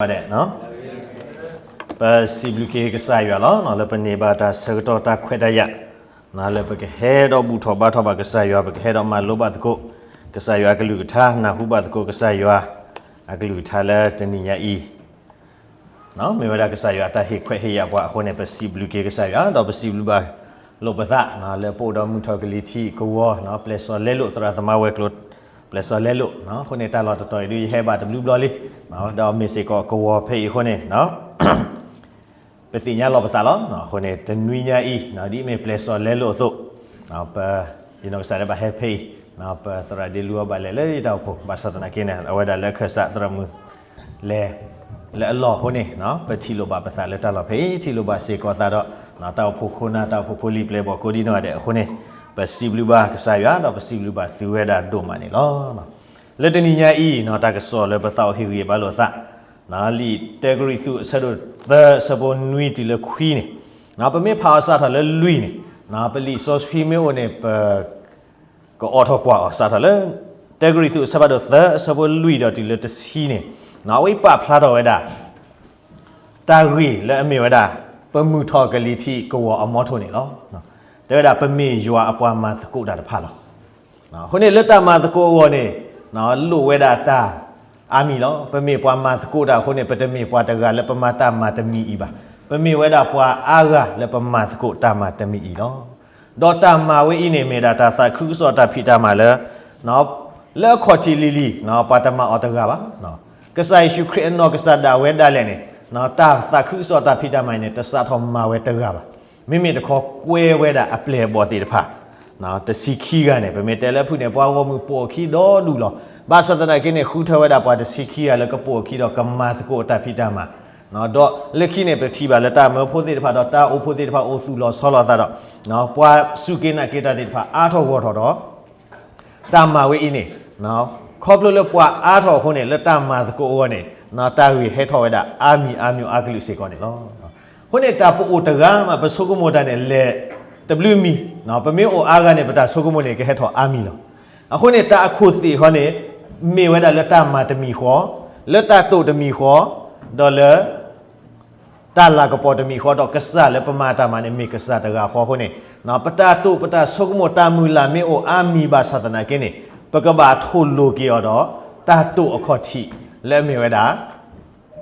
ဒဲး, ပစံးဘျုးက့ၤကစၢ်ယွၤလီၤ. လၢပန့ၢ်ဘၣ်တၢ်ဆၢကတီၢ်တၢ်ခွဲးတၢ်ယာ်, လၢပကဟဲဒီးဘူၣ်ထီၣ်ဘါထီၣ်ဘၣ်ကစၢ်ယွၤ, ပကဟဲဒီးမၤလိဘၣ်သကိး ကစၢ်ယွၤအကလုၢ်ကထါ, နၢ်ဟူဘၣ်သကိးကစၢ်ယွၤအကလုၢ်ကထါလၢတနံၤညါအံၤ မ့ၢ်ဝဲဒၣ်ကစၢ်ယွၤအတၢ်ဟ့ၣ်ခွဲးဟ့ၣ်ယာ်ပှၤအဃိန့ၣ် ပစံးဘျုးက့ၤကစၢ်ယွၤ, ဒီးပစံးဘျုးဘၣ်လိာ်ပသး လၢပအိၣ်ဒီးမုၢ်ထီၣ်ကလံၤထံးကဝီၤ, ပျဲၢ်စီၤလဲလိာ် သရၣ်သမါဝဲၤကျိၤ, ပျဲၢ်စီၤလဲလိာ်, အဃိန့ၣ် တၢ်လီၢ်တတီၤအံၤဒုး ယဟဲဘၣ်တဘျုးဘျီလံ, ဒီးမ့ၢ်စ့ၢ်ကီးကဝီၤဖဲအံၤအဃိန့ၣ် ပသ့ၣ်ညါလီၤပသးလီၤ. အဃိန့ၣ် တနွံညါအံၤ ဒ်အမ့ၢ်ပျဲၢ်စီၤလဲလိာ်အသိး, ပ ယနီၢ်ကစၢ်ဒၣ်ဘၣ်ဟဲဖဲအံၤ, ပသရၣ်ဒ့လူအီၤဘၣ်လဲၤလၢယတၢ်အိၣ်ဖှိၣ်, ဘၣ်ဆၣ်သနာ်က့န့ၣ် အဝဲဒၣ်လၢခၢၣ်စးသရၣ်မုၣ်လဲၤလၢအလီၢ်အဃိန့ၣ် ပထံၣ်လိာ်ဘၣ်ပသးလၢတၢ်လီၢ်ဖဲအံၤ, ထံၣ်လိာ်ဘၣ်စ့ၢ်ကီးသးဒီး တၢ်အိၣ်ဖှိၣ်ခိၣ်နၢ် တၢ်အိၣ်ဖှိၣ်ဖိလံၤပျဲၢ်ဘီၣ်ကိးဒံနီၢ်ဂၤဒဲးအဃိန့ၣ် ပစံးဘျုးဘၣ်ကစၢ်ယွၤ ဒီးပစံးဘျုးဘၣ်သုဝဲဒၣ်ဒိၣ်မးန့ၣ်လီၤ. လၢတနံၤညါအံၤ တၢ်ကစီၣ်လၢပသးအိၣ်ဟ့ၣ်ဂံၢ်ဟ့ၣ်ဘါလိာ်သး လံာ်တၢကရံၣ်သူး အဆၢဒိၣ်သၢ အဆၢဖိနွံတုၤလၢခွံန့ၣ်, ပမ့ၢ်ဖးအီၤစးထီၣ်လၢလွံၢ်န့ၣ်, ပလံာ်စီဆှံမ့ၢ်အိၣ်န့ၣ် ပ ကအိးထီၣ်ကွၢ်အီၤစးထီၣ်လၢ တၢကရံၣ်သူး အဆၢဖးဒိၣ်သၢ အဆၢဖိလွံၢ်ဒီးတုၤလၢတဆံန့ၣ်, အဝဲပာ်ဖျါထီၣ်ဝဲဒၣ် တၢ်ဂ့ၢ်လၢအမ့ၢ်ဝဲဒၣ် ပမုၢ်ထီၣ်ကလံၤထံးကဝီၤအမီထိၣ်န့ၣ်လီၤ. တဲဝဲဒၣ် ပမ့ၢ်ယွၤအပှၤမၤသကိးတၢ်တဖၣ်လီၤ. အဃိန့ၣ် လၢတၢ်မၤသကိးအဂီၢ်န့ၣ် လိၣ်ဝဲဒၣ်တၢ်အါမံၤလီၤ. ပမ့ၢ်ပှၤမၤသကိးတၢ်အဃိန့ၣ် ပတမ့ၢ်ပှၤတဂၤလၢပမၤတၢ်မၤတမံၤအံၤဘၣ်. ပမ့ၢ်ဝဲဒၣ်ပှၤအါဂၤလၢပမၤသကိးတၢ်မၤတမံၤအံၤလီၤ. ဒီးတၢ်မၤဝဲအံၤန့ၣ် မ့ၢ်ဒၣ်တၢ်သးခုကစီၣ်တၢ်ဖံးတၢ်မၤလၢ လၢအခီၣ်ထံးလံၤလံၤ ပှၤတမၤအီၤတဂၤဘၣ်. ကစၢ်ယ့ၣ်ၡူးခရံာ်အနီၢ်ကစၢ်ဒၣ်ဝဲဒၣ်လဲာ်န့ၣ် တၢ်သးခုကစီၣ်တၢ်ဖံးတၢ်မၤအံၤန့ၣ် တစးထီၣ်မၤဝဲတဂၤဘၣ်. မ့မ့ၢ်တခီကွဲဝဲဒၣ်အပျဲၢ်အဘီၣ်သ့ၣ်တဖၣ် တဆံခံဂၤန့ၣ် ပမ့ၢ်တဲလၢဖုၣ်န့ၣ် ပှၤဂီၢ်မုၢ်ပိာ်အခံဒီဒူၣ်လီၤ. ဘၣ်ဆၣ်သနာ်က့န့ၣ် ဃုထၢဝဲဒၣ်ပှၤတဆံခံဂၤလၢကပိာ်အခံဒီး ကမၤသကိးတၢ်ဖံးတၢ်မၤ ဒီးလၢခံန့ၣ် ပထံၣ်ဘၣ်လၢတၢ်မၢဖိသ့ၣ်တဖၣ်ဒီးတၢ်အိၣ်ဖှိၣ်သ့ၣ်တဖၣ်အိၣ်သူၣ်လီၤဆီလီၤအသးဒီး ပှၤစူၢ်က့ၤနာ်က့ၤတၢ်သ့ၣ်တဖၣ်အါထီၣ်ဂီၢ်ထီၣ်ဒီး တၢ်မၤဝဲအံၤန့ၣ် ခီဖျိလၢပှၤအါထီၣ်အဃိန့ၣ် လၢတၢ်မၤသကိးအဂီၢ်န့ၣ် တၢ်ဂ့ၢ်ဟဲထီၣ်ဝဲဒၣ်အါမံၤအါမံၤအါကလုာ်စ့ၢ်ကီးန့ၣ်လီၤ. အဃိန့ၣ် တၢ်ပအိၣ်တဂၤမး ပဆိကမိၣ်တၢ်န့ၣ် လဲၤတဘျုးမံၤ, ပမ့ၢ်အိၣ်အါဂၤန့ၣ် ပတၢ်ဆိကမိၣ်န့ၣ် ကဟဲထီၣ်အါမံၤလီၤ. အဃိန့ၣ် တၢ်အခိၣ်သ့ၣ်ဃီန့ၣ် မ့ၢ်ဝဲဒၣ်လၢတၢ်မၤတမံၤဃီ, လၢတၢ်တိာ်တမံၤဃီ, ဒီးလၢ တၢ်လၤကပီၤတမံၤဃီဒီး ကစၢ်လၢပမၤတၢ်မၤန့ၣ် မ့ၢ်ကစၢ်တဂၤဃီအဃိန့ၣ်, ပတၢ်တိာ်ပတၢ်ဆိကမိၣ် တၢ်မုၢ်လၢ်မ့ၢ်အိၣ်အါမံၤဘၣ်ဆၣ်သနာ်က့န့ၣ်, ပကဘၣ်ထိၣ်လိာ်က့ၤအီၤဒီး တၢ်တိာ်အခီၣ်ထံး လၢအမ့ၢ်ဝဲဒၣ်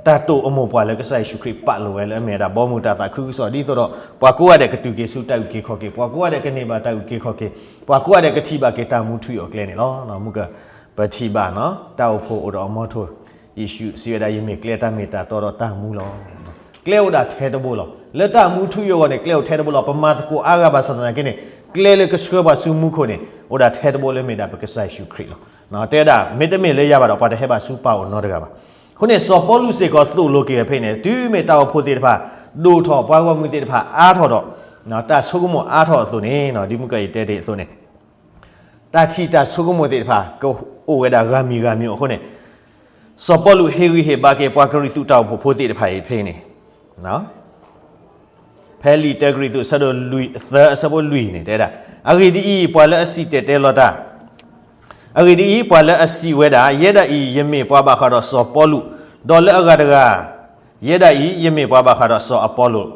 တၢ်တိာ်အမိၢ်ပှၢ်လၢကစၢ်ယ့ၣ်ၡူးခရံာ်ပာ်လိာ်ဝဲလၢအမ့ၢ်ဝဲဒၣ် ဘီမုၢ်တၢ်သးခုကစီၣ် ဒ်သိးဒီး ပှၤကိးဂၤဒဲးကတုၤက့ၤဆူတၢ်အုၣ်က့ၤခီၣ်က့ၤ, ပှၤကိးဂၤဒဲးကန့ၢ်ဘၣ်တၢ်အုၣ်က့ၤခီၣ်က့ၤ, ပှၤကိးဂၤဒဲးကထံၣ်ဘၣ်က့ၤတၢ်မူထူယိာ်အကျဲန့ၣ်လီၤ. မုၢ်က ပထံၣ်ဘၣ် တၢ်အိၣ်ဖှိၣ်အိၣ်ဒီးအမီထိၣ်, ယ့ၣ်ၡူးစံးဝဲဒၣ် ယမ့ၢ်ကျဲ တၢ်မ့ၢ်တၢ်တီဒီးတၢ်မူလီၤ. ကျဲအိၣ်ဒၣ်ထဲတဘိလီၤ. လၢတၢ်မူထူယိာ်အဂီၢ်န့ၣ် ကျဲအိၣ်ထဲတဘိလီၤ. ပမၤသကိးအါဂၤဘၣ်ဆၣ်သနာ်က့န့ၣ် ကျဲလၢကဆှၢပှၤဆူမူခိၣ်န့ၣ် အိၣ်ဒၣ်ထဲတဘိလၢမ့ၢ်ဒၣ်ပကစၢ်ယ့ၣ်ၡူးခရံာ်လီၤ. တဲဒၣ် မ့တမ့ၢ်လၢယၤဘၣ်ဒီး ပှၤတဟဲဘၣ်ဆူပၢ်အအိၣ်နီတဂၤဘၣ်. အဃိန့ၣ် စီၤပီလူးစ့ၢ်ကီးသိၣ်လိက့ၤဝဲဖဲန့ၣ် တုၤမ့ၢ်တၢ်အိၣ်ဖှိၣ်သ့ၣ်တဖၣ် ဒိၣ်ထီၣ် ပှၤဂီၢ်မုၢ်သ့ၣ်တဖၣ်အါထီၣ်ဒီး တၢ်ဆိကမိၣ်အါထီၣ်အသိးန့ၣ် ဒ်မုၢ်ကယတဲတ့ၢ်အသိးန့ၣ် တၢ်ထံၣ်တၢ်ဆိကမိၣ်သ့ၣ်တဖၣ် ကအိၣ်ဝဲဒၣ်ဂၤမံၤဂၤမံၤအဃိန့ၣ် စီၤပီလူးဟ့ၣ်ဂံၢ်ဟ့ၣ်ဘါက့ၤ ပှၤကရံၣ်သူးတၢ်အိၣ်ဖှိၣ်ဖိသ့ၣ်တဖၣ်အံၤဖဲန့ၣ် ဖဲလံာ်တၢကရံၣ်သူး အဆၢဒိၣ်လွံၢ် အဆၢဖိလွံၢ်န့ၣ် တဲဒၣ်, အဂ့ၢ်ဒ်အံၤ, ပှၤလၢအစံၣ်တဲၤတဲလီၤတၢ်, အဂ့ၢ်ဒ်အံၤ, ပှၤလၢအစံးဝဲဒၣ်, ယဲဒၣ်အံၤ ယမ့ၢ်ပှၤဘၣ်ဃးဒီးစီၤပီလူး, ဒီးလၢအဂၤတဂၤ, ယဲဒၣ်အံၤ ယမ့ၢ်ပှၤဘၣ်ဃးဒီးစီၤအပီလိၣ်,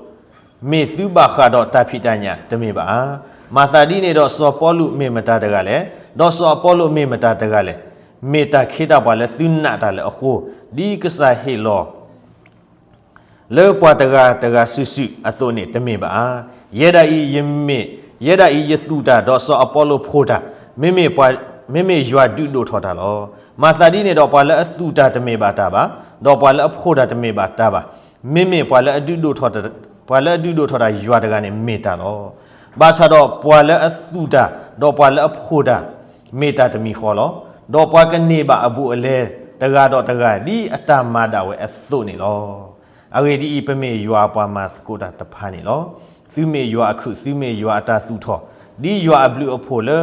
မ့ၢ်သုဘၣ်ဃးဒီးတၢ်ဖံးတၢ်ညၣ်တမ့ၢ်ဘၣ်ဧါ. မၤသးဒ်န့ၣ်ဒီး စီၤပီလူးမ့ၢ်မတၤတဂၤလဲၣ်, ဒီးစီၤအပီလိၣ်မ့ၢ်မတၤတဂၤလဲၣ်. မ့ၢ်တၢ်ခ့တၢ်ပှၤလၢသုနာ်တၢ်လၢအဃိ, ဒ်ကစၢ်ဟ့ၣ်လီၤ လၢပှၤတဂၤတဂၤစုာ်စုာ်အသိးန့ၣ်တမ့ၢ်ဘၣ်ဧါ. ယဲဒၣ်အံၤ ယမ့ၢ်, ယဲဒၣ်အံၤ ယသူၣ်တၢ်, ဒီးစီၤအပီလိၣ်ဖိၣ်တၢ်, မ့မ့ၢ်ပှၤ, မ့မ့ၢ်ယွၤဒုးဒိၣ်ထီၣ်တၢ်လီၤ. မၤသးဒ်န့ၣ်ဒီး ပှၤလၢအသူၣ်တၢ်တမ့ၢ်ဘၣ်တၢ်ဘၣ်, ဒီးပှၤလၢအဖိၣ်တၢ်တမ့ၢ်ဘၣ်တၢ်ဘၣ်. မ့မ့ၢ်ပှၤလၢအဒုးဒိၣ်ထီၣ်တၢ်, ပှၤလၢအဒုးဒိၣ်ထီၣ်တၢ်ယွၤတဂၤန့ၣ်မ့ၢ်တၢ်လီၤ. ဘၣ်ဆၣ်ဒီးပှၤလၢအသူၣ်တၢ်, ဒီးပှၤလၢအဖိၣ်တၢ်, မ့ၢ်တၢ်တမံၤဃီလီၤ. ဒီးပှၤကန့ၢ်ဘၣ်အဘူးအလဲတဂၤဒီးတဂၤ ဒ်အတၢ်မၤဒၣ်ဝဲအသိးန့ၣ်လီၤ. အဂ့ၢ်ဒ်အံၤ, ပမ့ၢ်ယွၤအပှၤမၤသကိးတၢ်တဖၣ်န့ၣ်လီၤ. သုမ့ၢ်ယွၤအခုး, သုမ့ၢ်ယွၤအတၢ်သူၣ်ထီၣ်, ဒ်ယွၤအဘျုးအဖှိၣ်လၢ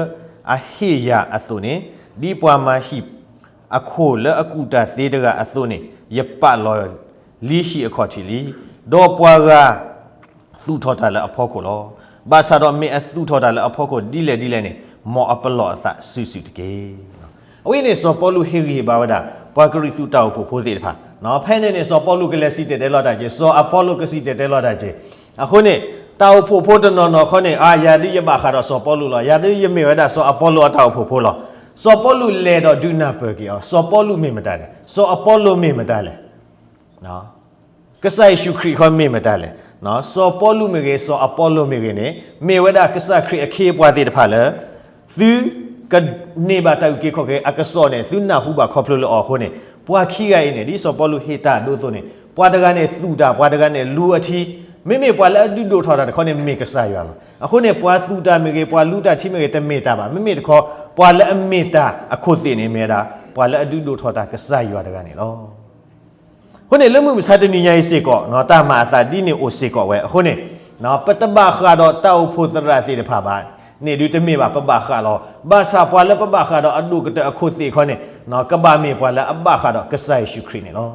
အဟ့ၣ်ယၤအသိးန့ၣ်, ဒ်ပှၤမၤဟံၣ်အခိၣ်လၢအကူၣ်တၢ်သ့တဂၤအသိးန့ၣ်, ယပာ်လီၤလံဟံၣ်အခီၣ်ထံးလံ. ဒီးပှၤဂၤ သူၣ်ထီၣ်တၢ်လၢအဖီခိၣ်လီၤ. ဘၣ်ဆၣ်ဒီးမ့ၢ်အသူၣ်ထီၣ်တၢ်လၢအဖီခိၣ်ဒ်လဲၣ်ဒ်လဲၣ်န့ၣ်, မ်အပလီၢ်အသးစုာ်စုာ်တက့ၢ်. အဝဲန့ၣ်စီၤပီလူးဟ့ၣ်ဂံၢ်ဟ့ၣ်ဘါဝဲဒၣ် ပှၤကရံၣ်သူးတၢ်အိၣ်ဖှိၣ်ဖိသ့ၣ်တဖၣ်, ဖဲန့ၣ်န့ၣ် စီၤပီလူးကလဲၤစံၣ်တဲၤတဲလီၤတၢ်က့ၤ, စီၤအပီလိးကစံၣ်တဲၤတဲလီၤတၢ်က့ၤ. အဃိန့ၣ် တၢ်အိၣ်ဖှိၣ်ဖိတနီၤနီၤခီန့ၣ် အါ ယၤဒုးယဘၣ်ဃးဒီးစီၤပီလူးလီၤ, ယၤဒုးယမ့ၢ်ဝဲဒၣ်စီၤအပီလိးအတၢ်အိၣ်ဖှိၣ်ဖိလီၤ. စီၤပီလူးလဲၤဒီးဒုးနၢ်ပၢၢ်က့ၤအီၤ, စီၤပီလူးမ့ၢ်မတၤလဲၣ်, စီၤအပီလိးမ့ၢ်မတၤလဲၣ် ကစၢ်ယ့ၣ်ၡူးခရံာ်ခီမ့ၢ်မတၤလဲၣ်. စီၤပီလူးမ့ၢ်ဂ့ၤ စီၤအပီလိးမ့ၢ်ဂ့ၤန့ၣ် မ့ၢ်ဝဲဒၣ်ကစၢ်ခရံာ်အခ့အပှၤသ့ၣ်တဖၣ်လၢ သုကန့ၢ်ဘၣ်တၢ်အုၣ်က့ၤခီၣ်က့ၤအကစီၣ်န့ၣ် သုနၢ်ဟူဘၣ်ခီဖျိလၢအီၤအဃိန့ၣ် ပှၤခံဂၤအံၤန့ၣ် ဒ်စီၤပီလူးဟ့ၣ်တၢ်ဒိအသိးန့ၣ် ပှၤတဂၤန့ၣ်သူၣ်တၢ် ပှၤတဂၤန့ၣ်လူအထံ, မ့မ့ၢ်ပှၤလၢအဒုးဒိၣ်ထီၣ်တၢ်တခီန့ၣ် မ့ၢ်ကစၢ်ယွၤလီၤ. အဃိန့ၣ် ပှၤသူၣ်တၢ်မ့ၢ်ဂ့ၤ ပှၤလူတၢ်ထံမ့ၢ်ဂ့ၤ တမ့ၢ်တၢ်ဘၣ်. မ့မ့ၢ်တခီ ပှၤလၢအမ့ၢ်တၢ်အခိၣ်သ့ၣ်န့ၣ် မ့ၢ်ဝဲဒၣ် ပှၤလၢအဒုးဒိၣ်ထီၣ်တၢ်ကစၢ်ယွၤတဂၤန့ၣ်လီၤ. အဃိန့ၣ် လၢမုၢ်မဆါတနံၤညါအံၤစ့ၢ်ကီး တၢ်မၤအသးဒ်န့ၣ်အိၣ်စ့ၢ်ကီးဝဲ. အဃိန့ၣ် ပတဘၣ်ဃးဒီးတၢ်အိၣ်ဖှိၣ်သရၣ်သ့ၣ်တဖၣ်ဘၣ်န့ၣ် ဒုးတမ့ၢ်ဘၣ် ပဘၣ်ဃးလီၤ. ဘၣ်ဆၣ်ပှၤလၢပဘၣ်ဃးဒီးအဒိၣ်ကတၢၢ်အခိၣ်သ့ၣ်ခီန့ၣ် ကဘၣ်မ့ၢ်ပှၤလၢအဘၣ်ဃးဒီးကစၢ်ယ့ၣ်ၡူးခရံာ်န့ၣ်လီၤ.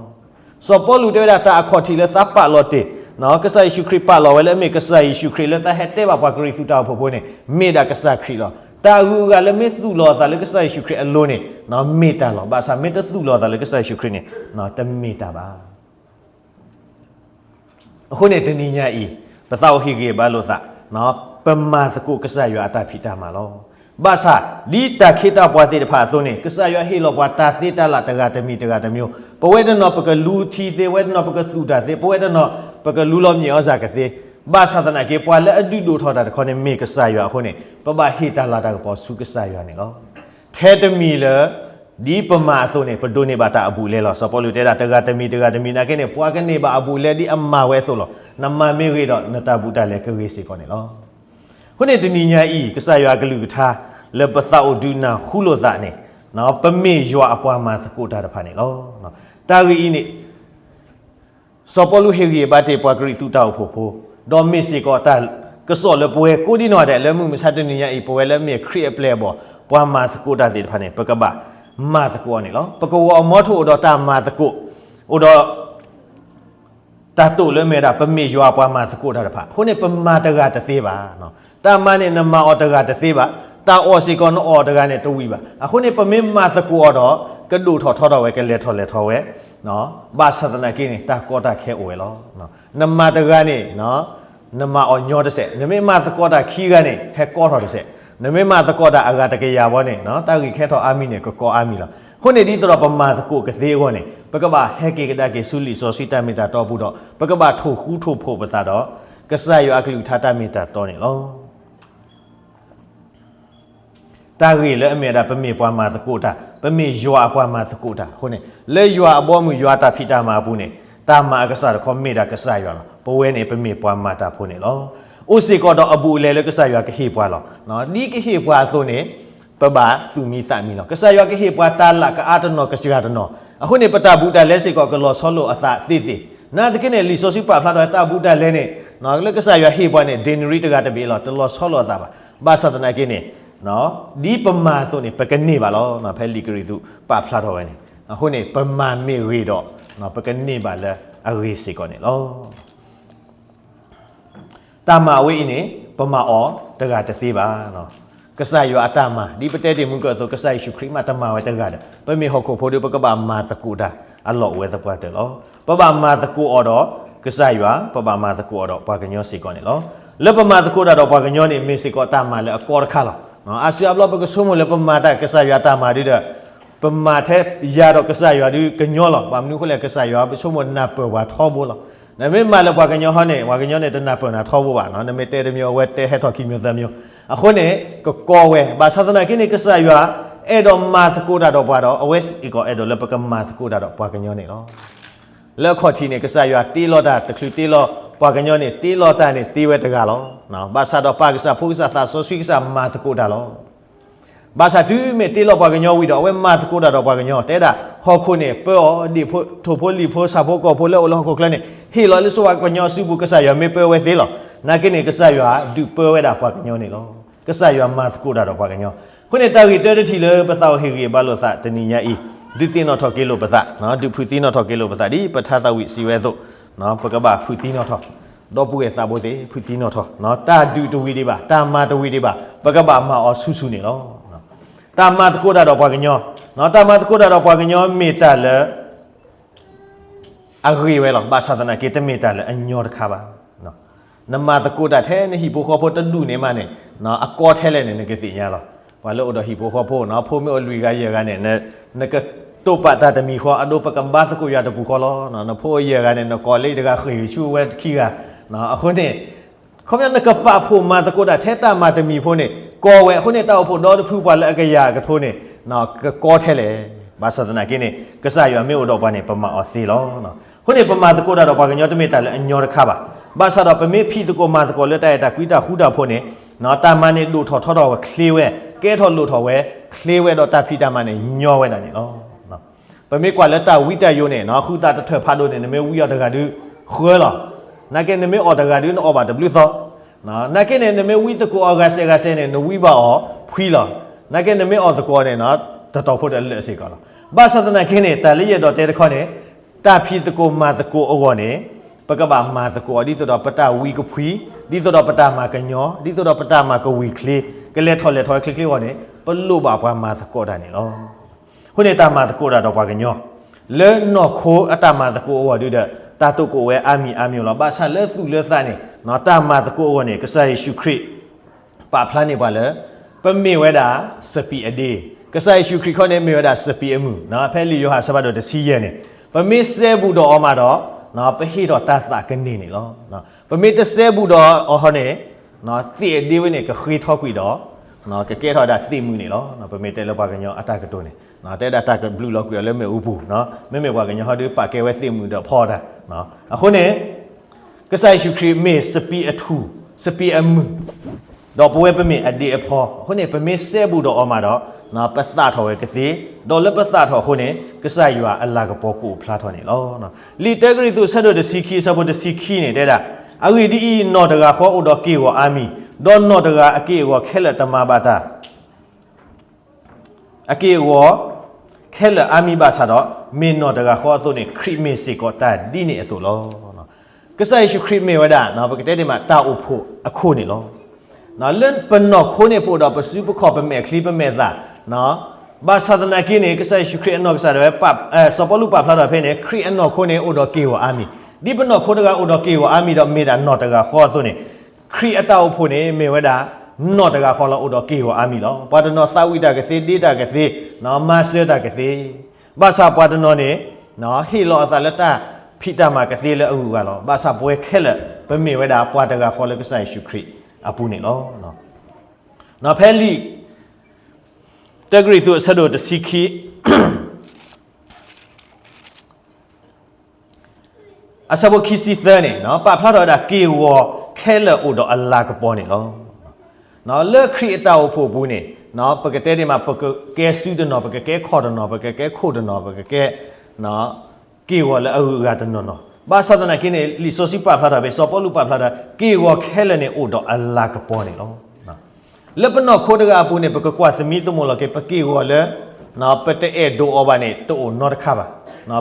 စီၤပီလူးတဲဝဲဒၣ်တၢ်အခီၣ်ထံးလၢသးပာ်လီၤတ့ၢ် ကစၢ်ယ့ၣ်ၡူးခရံာ်ပာ်လီၤဝဲလၢအမ့ၢ်ကစၢ်ယ့ၣ်ၡူးခရံာ်လၢသးဟဲတဲဘၣ်ပှၤကရံၣ်သူးတၢ်အိၣ်ဖှိၣ်ဖိန့ၣ် မ့ၢ်ဒၣ်ကစၢ်ခရံာ်လီၤ. တၢ်ဂုၤအဂၤလၢမ့ၢ်သူၣ်လီၤအသးလၢကစၢ်ယ့ၣ်ၡူးခရံာ်အလိၤန့ၣ် မ့ၢ်တၢ်လီၤ. ဘၣ်ဆၣ်မ့ၢ်တသူၣ်လီၤအသးလၢကစၢ်ယ့ၣ်ၡူးခရံာ်န့ၣ် တမ့ၢ်တၢ်ဘၣ်. အဃိန့ၣ်တနံၤညါအံၤ ပသးအိၣ်ဟ့ၣ်ဂံၢ်ဘါလိာ်သး ပမၤသကိးကစၢ်ယွၤအတၢ်ဖံးတၢ်မၤလီၤ. ဘၣ်ဆၣ် ဒ်တၢ်ခ့တၢ်ပှၤသ့ၣ်တဖၣ်အသိးန့ၣ် ကစၢ်ယွၤဟ့ၣ်လီၤပှၤတၢ်သ့တၢ်လၢ်တဂၤတမံၤတဂၤတမျိုး, ပဝဲတနီၤပကလူထံသ့, ပဝဲတနီၤပကသူၣ်တၢ်သ့, ပဝဲတနီၤပကလူလီၤမ့ၣ်အီၣ်စၢ်ကသ့, ဘၣ်ဆၣ်သနာ်က့ ပှၤလၢအဒုးဒိၣ်ထီၣ်တၢ်တခီန့ၣ် မ့ၢ်ကစၢ်ယွၤအဃိန့ၣ် ပဘၣ်ဟ့ၣ်တၢ်လၤတၢ်ကပီၤဆူကစၢ်ယွၤန့ၣ်လီၤ. ထဲတမံၤလၢ ဒ်ပမၤအသိးန့ၣ် ပဒိးန့ၢ်ဘၣ်တၢ်အဘူးအလဲလီၤ. စီၤပီလူးတဲဒၣ် တဂၤတမံၤတဂၤတမံၤနာ်က့န့ၣ် ပှၤကန့ၢ်ဘၣ်အဘူးအလဲဒ်အမၤဝဲအသိးလီၤ. နမၤမ့ၢ်ဂ့ၤဒီး နတၢ်ဘူးတၢ်လဲကဂ့ၤစ့ၢ်ကီးန့ၣ်လီၤ. အဃိန့ၣ်တနံၤညါအံၤ ကစၢ်ယွၤအကလုၢ်ကထါ လၢပသးအိၣ်ဒုးနၢ်ဟူလိာ်သးန့ၣ် ပမ့ၢ်ယွၤအပှၤမၤသကိးတၢ်တဖၣ်န့ၣ်လီၤ. တၢ်ဂ့ၢ်အံၤန့ၣ် စီၤပီလူးဟ့ၣ်ဂံၢ်ဘါတ့ၢ်ပှၤကရံၣ်သူးတၢ်အိၣ်ဖှိၣ်ဖိ, ဒီးမ့ၢ်စ့ၢ်ကီးတၢ်ကစီၣ်လၢပဝဲကိးဒံနီၢ်ဒဲး လၢမုၢ်မဆါတနံၤညါအံၤ ပဝဲလၢအမ့ၢ်ခရံာ်အပျဲၢ်အဘီၣ် ပှၤမၤသကိးတၢ်သ့ၣ်တဖၣ်န့ၣ် ပကဘၣ်မၤသကိးအီၤန့ၣ်လီၤ. ပကဝီၤအမီထိၣ်အိၣ်ဒီးတၢ်မၤသကိး, အိၣ်ဒီး တၢ်တိာ်လၢအမ့ၢ်ဝဲဒၣ် ပမ့ၢ်ယွၤအပှၤမၤသကိးတၢ်တဖၣ်. အဃိန့ၣ် ပမၤတဂၤတသ့ဘၣ်. တၢ်မၤန့ၣ် နမၤအီၤတဂၤတသ့ဘၣ်. တၢ်အီၣ်စ့ၢ်ကီး နအီၣ်တဂၤန့ၣ်တဝံၣ်ဘၣ်. အဃိန့ၣ် ပမ့ၢ်မၤသကိးအီၤဒီး ကဒိၣ်ထီၣ်ထီထီၣ်ဝဲ ကလဲၤထီၣ်လဲၤထီဝဲ, ဘၣ်ဆၣ်သနာ်က့န့ၣ် တၢ်ကီတၢ်ခဲအိၣ်ဝဲလီၤ. နမၤတဂၤန့ၣ် နမၤအီၤညီတစဲး, နမ့ၢ်မၤသကိးတၢ်ခံဂၤန့ၣ် ဟဲကီထီၣ်တစဲး, နမ့ၢ်မၤသကိးတၢ်အဂၤတကယၤဘီန့ၣ် တၢ်ဂ့ၢ်ကဟဲထီၣ်အါမံၤန့ၣ် ကကီအါမံၤလီၤ. အဃိန့ၣ် ဒ်သိးဒီးပမၤသကိးကသ့အဂီၢ်န့ၣ် ပကဘၣ်ဟဲက့ၤကဒါက့ၤဆူလံာ်စီဆှံတၢ်မ့ၢ်တၢ်တီအပူၤဒီး ပကဘၣ်ထိၣ်ဃူထိၣ်ဖိးပသးဒီး ကစၢ်ယွၤအကလုၢ်ကထါတၢ်မ့ၢ်တၢ်တီန့ၣ်လီၤ. တၢ်ဂ့ၢ်လၢအမ့ၢ်ဝဲဒၣ် ပမ့ၢ်ပှၤမၤသကိးတၢ်, ပမ့ၢ်ယွၤအပှၤမၤသကိးတၢ်အဃိန့ၣ် လၢယွၤအဘီအမုၢ် ယွၤတၢ်ဖံးတၢ်မၤအပူၤန့ၣ် တၢ်မၤအကစၢ်တခီမ့ၢ်ဒၣ်ကစၢ်ယွၤလီၤ. ပဝဲန့ၣ် ပမ့ၢ်ပှၤမၤတၢ်ဖိန့ၣ်လီၤ. အိၣ်စ့ၢ်ကီးဒီးအဘူးအလဲလၢကစၢ်ယွၤကဟ့ၣ်ပှၤလီၤ. ဒ်ကဟ့ၣ်ပှၤအသိးန့ၣ် ပဘၣ်သူၣ်မံသးမံလီၤ. ကစၢ်ယွၤကဟ့ၣ်ပှၤတၢ်လၢကအါတနီၤကစှၤတနီၤ, အဃိန့ၣ် ပတၢ်ဘူးတၢ်လဲစ့ၢ်ကီးကလီၤဆီလိာ်အသးသ့သ့. နာ်သက့န့ၣ် လံာ်စီဆှံပာ်ဖျါထီၣ်ဝဲတၢ်ဘူးတၢ်လဲန့ၣ် လၢကစၢ်ယွၤဟ့ၣ်ပှၤန့ၣ် ဒ့နရံတဂၤတဘ့ၣ်လီၤ, တလီၤဆီလိာ်အသးဘၣ်. ဘၣ်ဆၣ်သနာ်က့န့ၣ် ဒ်ပမၤအသိးန့ၣ် ပကန့ၢ်ဘၣ်လီၤ. ဖဲလံာ်ကရံၣ်သူးပာ်ဖျါထီၣ်ဝဲန့ၣ် အဃိန့ၣ် ပမၤမ့ၢ်ဂ့ၤဒီး ပကန့ၢ်ဘၣ်လၢအဂ့ၤစ့ၢ်ကီးန့ၣ်လီၤ. တၢ်မၤအဝဲအံၤန့ၣ် ပမၤအီၤတဂၤတသ့ဘၣ်. ကစၢ်ယွၤအတၢ်မၤ ဒ်ပတဲတ့ၢ်မုၢ်ကၢၢ်အသိး ကစၢ်ယ့ၣ်ၡူးခရံာ်မးတမၤဝဲတဂၤဒီး ပမ့ၢ်ဟီၣ်ခိၣ်ဖိဒီး ပကဘၣ်မၤသကိးတၢ်အလီၢ်အိၣ်ဝဲသပှၢ်တၢၢ်လီၤ. ပဘၣ်မၤသကိးအီၤဒီးကစၢ်ယွၤ, ပဘၣ်မၤသကိးအီၤဒီးပှၤကညီစ့ၢ်ကီးန့ၣ်လီၤ. လၢပမၤသကိးတၢ်ဒီးပှၤကညီန့ၣ် မ့ၢ်စ့ၢ်ကီးတၢ်မၤလၢအကီတခါလီၤ. အါစုအါဘျီပကဆိကမိၣ်လၢပမၤတၢ်ကစၢ်ယွၤတၢ်မၤဒုဒီး ပမၤထဲယၤဒီးကစၢ်ယွၤဒုကညီလီၤ. ဘၣ်မနုၤအဃိလဲၣ် ကစၢ်ယွၤပဆိကမိၣ်နၢ်ပၢၢ်ပှၤထီဘိလီၤ. နမ့ၢ်မၤလၢပှၤကညီဟီန့ၣ် ပှၤကညီန့ၣ်တနၢ်ပၢၢ်နၤထီဘိဘၣ်. နမ့ၢ်တဲတမံၤ အဝဲတဲဟဲထီၣ်ခံမံၤသၢမံၤ. အဃိန့ၣ် ကကီဝဲ, ဘၣ်ဆၣ်သနာ်က့န့ၣ် ကစၢ်ယွၤအဲၣ်ဒိးမၤသကိးတၢ်ဒီးပှၤဒီး အဝဲစ့ၢ်ကီးအဲၣ်ဒိးလၢပကမၤသကိးတၢ်ဒီးပှၤကညီန့ၣ်လီၤ. လၢအခီၣ်ထံးန့ၣ် ကစၢ်ယွၤတ့လီၤတၢ်တချုးတ့လီၤပှၤကညီန့ၣ် တ့လီၤတၢ်န့ၣ်တ့ဝဲတဂၤလီၤ. ဘၣ်ဆၣ်ဒီးပၢ်ကစၢ်ဖိကစၢ်သးစီဆှံကစၢ်မၤသကိးတၢ်လီၤ. ဘၣ်ဆၣ်တုၤမ့ၢ်တ့လီၤပှၤကညီဝံၤဒီး အဝဲမၤသကိးတၢ်ဒီးပှၤကညီ တဲဒၣ် ဟီၣ်ခိၣ်န့ၣ် ပၢအီၤ ဒ်ထိၣ်ဖိလံၣ်ဖိဆၣ်ဖိကီၢ်ဖိလၢအိၣ်လၢဟီၣ်ခိၣ်ချၢန့ၣ် ဟ့ၣ်လီၤလၢစိၤပှၤကညီစုပူၤ ကစၢ်ယွၤမ့ၢ်ပၢဝဲသ့လီၤ. နာ်က့န့ၣ် ကစၢ်ယွၤဒုးပၢဝဲဒၣ်ပှၤကညီန့ၣ်လီၤ. ကစၢ်ယွၤမၤသကိးတၢ်ဒီးပှၤကညီ. အဃိန့ၣ် တၢ်ဂ့ၢ်တၢတထံၣ်လၢပသးအိၣ်ဟ့ၣ်ဂံၢ်ဘါလိာ်သးတနံၤညါအံၤ ဒုးသ့ၣ်နီၣ်ထီၣ်က့ၤလိာ်ပသး, ဒုးဖုးသံနီၣ်ထီၣ်က့ၤလိာ်ပသး ဒ်ပထါသးဝံၣ်စံးဝဲအသိး ပကဘၣ်ဖုးသံနီၣ်ထီၣ်, ဒီပုၢ်ဝဲၢ်သးဘိသ့ၣ် ဖုးသံနီၣ်ထီၣ်, တၢ်ဒုးတဝံၤဒံးဘၣ်, တၢ်မၤတဝံၤဒံးဘၣ်, ပကဘၣ်မၤအီၤဆူၣ်ဆူၣ်န့ၣ်လီၤ. တၢ်မၤသကိးတၢ်ဒီးပှၤကညီ, တၢ်မၤသကိးတၢ်ဒီးပှၤကညီမ့ၢ်တၢ်လၢ အဂ့ၤဝဲလီၤ. ဘၣ်ဆၣ်သနာ်က့ တမ့ၢ်တၢ်လၢအညီတခါဘၣ်. နမၤသကိးတၢ်ထဲနဟံၣ်ဖိဃီဖိတဒူၣ်န့ၣ်မးန့ၣ် အကီထဲလဲၣ်န့ၣ် နကသ့ၣ်ညါလီၤ. ပှၤလၢအိၣ်ဒီးဟံၣ်ဖိဃီဖိ ဖိမ့ၢ်အိၣ်လွံၢ်ဂၤယဲၢ်ဂၤန့ၣ် နကတိာ်ပာ်တၢ်တမံၤဃီ အဒိ ပကဘါသကိးယွၤတပူၤဃီလီၤ. နဖိယဲၢ်ဂၤန့ၣ် နကိးလၢတဂၤဃ့ၢ်ဆူဝဲခံဂၤ. အဃိန့ၣ် ခီပညီနကပာ်ဖှိၣ်မၤသကိးတၢ်ထဲတၢ်မၤတမံၤဖိန့ၣ် ကီဝဲ. အဃိန့ၣ် တၢ်အိၣ်ဖှိၣ်ဒီတဖုပှၤလၢအကယၤကထိန့ၣ် ကကီထဲလဲၣ်. ဘၣ်ဆၣ်သနာ်က့န့ၣ် ကစၢ်ယွၤမ့ၢ်အိၣ်ဒီးပှၤန့ၣ် ပမၤအီၤသ့လီၤ. အဃိန့ၣ် ပမၤသကိးတၢ်ဒီးပှၤကညီတမ့ၢ်တၢ်လၢအညီတခါဘၣ်. ဘၣ်ဆၣ်ဒီးပမ့ၢ်ဖံးသကိးမၤသကိးလၢတၢ်အဲၣ်တၢ်ကွံတၢ်ဃူတၢ်ဖိးန့ၣ် တၢ်မၤန့ၣ်ဒိၣ်ထီၣ်ထီထီၣ်ဝဲချ့ဝဲ, ကဲထီၣ်လိၣ်ထီၣ်ဝဲချ့ဝဲဒီးတၢ်ဖံးတၢ်မၤန့ၣ်ညီဝဲဒၣ်န့ၣ်လီၤ. ပမ့ၢ်ကွၢ်လၢတၢ်ဝံတၢ်ယိာ်န့ၣ် ဃုသးတထၢၣ်ဖးဒိၣ်န့ၣ် နမ့ၢ်ဝံအီၤတဂၤဒုးဃၢလီၤ. နာ်က့နမ့ၢ်အီၣ်တဂၤဒုးနအီၣ်ဘၣ်တဘျုးသီ နာ်က့န့ၣ် နမ့ၢ်ဝံသကိးအီၤဂၤစဲးဂၤစဲးန့ၣ် နဝံဘၣ်အီၤဖှံလီၤ. နာ်က့နမ့ၢ်အီၣ်သကိးန့ၣ် တတီၤဖိတလၢာ်စ့ၢ်ကီးလီၤ. ဘၣ်ဆၣ်သနာ်က့န့ၣ် တၢ်လၢယအဲၣ်ဒိးတဲတခီန့ၣ် တၢ်ဖံးသကိးမၤသကိးအဂီၢ်န့ၣ် ပကဘၣ်မၤသကိးအီၤ ဒ်သိးဒီးပတၢ်ဝံကဖှံ, ဒ်သိးဒီးပတၢ်မၤကညီ, ဒ်သိးဒီးပတၢ်မၤကဝံၤချ့ ကလဲၤထီၣ်လဲၤထီၣ်ဝဲချ့ချ့အဂီၢ်န့ၣ် ပလိၣ်ဘၣ်ပှၤမၤသကိးတၢ်န့ၣ်လီၤ. အဃိန့ၣ် တၢ်မၤသကိးတၢ်ဒီးပှၤကညီ လၢနီၢ်ခိအတၢ်မၤသကိးအဂီၢ်ဒုဒီး တၢ်တိာ်ကိးဝဲအါမံၤအါမံၤလီၤ. ဘၣ်ဆၣ်လၢသူၣ်လၢသးန့ၣ် တၢ်မၤသကိးအဂီၢ်န့ၣ် ကစၢ်ယ့ၣ်ၡူးခရံာ် ပာ်ဖျါန့ၢ်ပှၤလၢ ပမ့ၢ်ဝဲဒၣ်စပံးအဒ့, ကစၢ်ယ့ၣ်ၡူးခရံာ်ခီန့ၣ် မ့ၢ်ဝဲဒၣ်စပံးအမုၢ်, ဖဲလံာ်ယိၤဟၣ်အဆၢဖးဒိၣ်တဆံယဲၢ်န့ၣ် ပမ့ၢ်စဲဘူးဒီးအီၤမးဒီး ပဟ့ၣ်ထီၣ်တၢ်သးကန့ၢ်န့ၣ်လီၤ. ပမ့ၢ်တစဲဘူးဒီးအီၤန့ၣ် သ့ၣ်အဒ့ဝဲန့ၣ် ကဃ့ထီကွံာ်ဒီး ကကဲထီၣ်ဝဲဒၣ်သ့ၣ်မုၢ်န့ၣ်လီၤ. ပမ့ၢ်တဲလၢပှၤကညီအတၢ်ကတိၤန့ၣ် တဲဒၣ်တၢ်ကဘျုးလီၤကွံာ်အီၤလၢမ့ၣ်အူပူၤ, မ့မ့ၢ်ပှၤကညီဟီဒုးပာ်ကဲဝဲသ့ၣ်မုၢ်ဒီးဖီတၢ်. အဃိန့ၣ် ကစၢ်ယ့ၣ်ၡူးခရံာ်မ့ၢ်စပံးအထူၣ်, စပံးအမုၢ်, ဒီးပဝဲပမ့ၢ်အဒ့အဖီ, အဃိန့ၣ် ပမ့ၢ်စဲဘူးဒီးအီၤမးဒီး ပသၣ်ထီၣ်ဝဲကသ့, ဒီးလၢပသၣ်ထီၣ်အဃိန့ၣ် ကစၢ်ယွၤအလၤကပီၤကအိၣ်ဖျါထီၣ်န့ၣ်လီၤ. လံာ်တၢကရံၣ်သူးအဆၢဒိၣ်တဆံခံအဆၢဖိတဆံခံန့ၣ်တဲဒၣ်, အဂ့ၢ်ဒ်အံၤ, နီၢ်တဂၤဃီအိၣ်ဒီးက့ၢ်ဂီၤအါမံၤ, ဒီးနီၢ်တဂၤအက့ၢ်အဂီၤခဲလၢာ်တမၤဘၣ်တၢ် အက့ၢ်အဂီၤခဲလၢာ်အါမံၤဘၣ်ဆၣ်ဒီး မ့ၢ်နီၢ်တဂၤဃီအသိးန့ၣ် ခရံာ်မ့ၢ်စ့ၢ်ကီးတၢ်ဒ်န့ၣ်အသိးလီၤ. ကစၢ်ယ့ၣ်ၡူးခရံာ်မ့ၢ်ဝဲဒၣ် ပကတဲဒ်မး တၢ်အိၣ်ဖှိၣ်အခိၣ်န့ၣ်လီၤ. လၢပနီၢ်ခိန့ၣ် ပအိၣ်ဒီးပစုပခီၣ် ပမဲာ်ချံပမဲာ်သၣ်, ဘၣ်ဆၣ်သနာ်က့န့ၣ် ကစၢ်ယ့ၣ်ၡူးခရံာ်အနီၢ်ကစၢ်ဒၣ်ဝဲ စီၤပီလူးပာ်ဖျါထီၣ်ဖဲန့ၣ် ခရံာ်အနီၢ်ခိန့ၣ် အိၣ်ဒီးက့ၢ်ဂီၤအါမံၤ, ဒ်ပနီၢ်ခိတဂၤအိၣ်ဒီးက့ၢ်ဂီၤအါမံၤဒီး မ့ၢ်ဒၣ်နီၢ်တဂၤဃီအသိးန့ၣ် ခရံာ်အတၢ်အိၣ်ဖှိၣ်န့ၣ် မ့ၢ်ဝဲဒၣ် နီၢ်တဂၤဃီလီၤ အိၣ်ဒီးက့ၢ်ဂီၤအါမံၤလီၤ. ပှၤတနီၤသးဝံၣ်တၢ်ကသ့ ဒ့တၢ်ကသ့, မၤစၢၤတၢ်ကသ့, ဘၣ်ဆၣ်ပှၤတနီၤန့ၣ် ဟ့ၣ်လီၤအသးလၢတၢ်ဖံးတၢ်မၤကသ့လၢအဂုၤအဂၤလီၤ. ဘၣ်ဆၣ်ပဝဲခဲလၢာ် ပမ့ၢ်ဝဲဒၣ်ပှၤတဂၤဃီလၢကစၢ်ယ့ၣ်ၡူးခရံာ်အပူၤန့ၣ်လီၤ. ဖဲလံာ်တၢကရံၣ်သူးအဆၢဒိၣ်တဆံခံ အဆၢဖိခံဆံသၢန့ၣ် ပာ်ဖျါထီၣ်ဝဲဒၣ် က့ၢ်ဂီၤခဲလၢာ်အိၣ်ဒီးအလၤကပီၤန့ၣ်လီၤ. လၢခရံာ်အတၢ်အိၣ်ဖှိၣ်အပူၤန့ၣ် ပကတဲဒ်မး ပကကဲစုတနီၤ ပကကဲခီၣ်တနီၤ ပကကဲခိၣ်တနီၤ ပကကဲ က့ၢ်ဂီၤလၢအဂုၤအဂၤတနီၤနီၤ, ဘၣ်ဆၣ်သနာ်က့န့ၣ် လံာ်စီဆှံပာ်ဖျါထီၣ်ဖဲ စီၤပီလူးပာ်ဖျါထီၣ် က့ၢ်ဂီၤခဲလၢာ်န့ၣ် အိၣ်ဒီးအလၤကပီၤန့ၣ်လီၤ. လၢပနီၢ်ခိတဂၤအပူၤန့ၣ် ပကကွၢ်သမံသမိးလီၤက့ၤ ပက့ၢ်ဂီၤလၢ ပတအဲၣ်ဒိးအီၤဘၣ်န့ၣ် တအိၣ်နီတခါဘၣ်.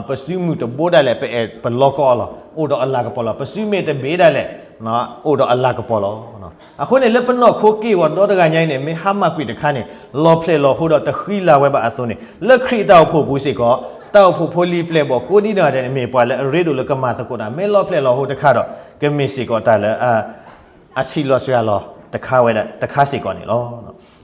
ပစုမုၢ်တဘိဒၣ်လဲာ် ပအဲၣ်ပလီကီအီၤလီၤ အိၣ်ဒီးအလၤကပီၤလီၤ. ပစုမ့ၢ်တဘ့ဒၣ်လဲာ် အိၣ်ဒီးအလၤကပီၤလီၤ. အဃိန့ၣ် လၢပနီၢ်ခိက့ၢ်ဂီၤဒီတဂၤညါအံၤန့ၣ် မ့ၢ်ဟါမၢ်ကွံာ်တခါန့ၣ် လီၤဖျဲၣ်လီၤဟိဒီးတဃံလၤဝဲဘၣ်အသိးန့ၣ် လၢခရံာ်အတၢ်အိၣ်ဖှိၣ်အပူၤစ့ၢ်ကီး တၢ်အိၣ်ဖှိၣ်ဖိလံၤပျဲၢ်ဘီၣ်ကိးဒံနီၢ်ဂၤဒဲးန့ၣ် မ့ၢ်ပှၤလၢအရ့ဒိၣ်လၢကမၤသကိးတၢ် မ့ၢ်လီၤဖျဲၣ်လီၤဟိတခါဒီး ကမ့ၢ်စ့ၢ်ကီးတၢ်လၢ အဆံးလီၤစှၤလီၤတခါဝဲဒၣ်တခါစ့ၢ်ကီးန့ၣ်လီၤ.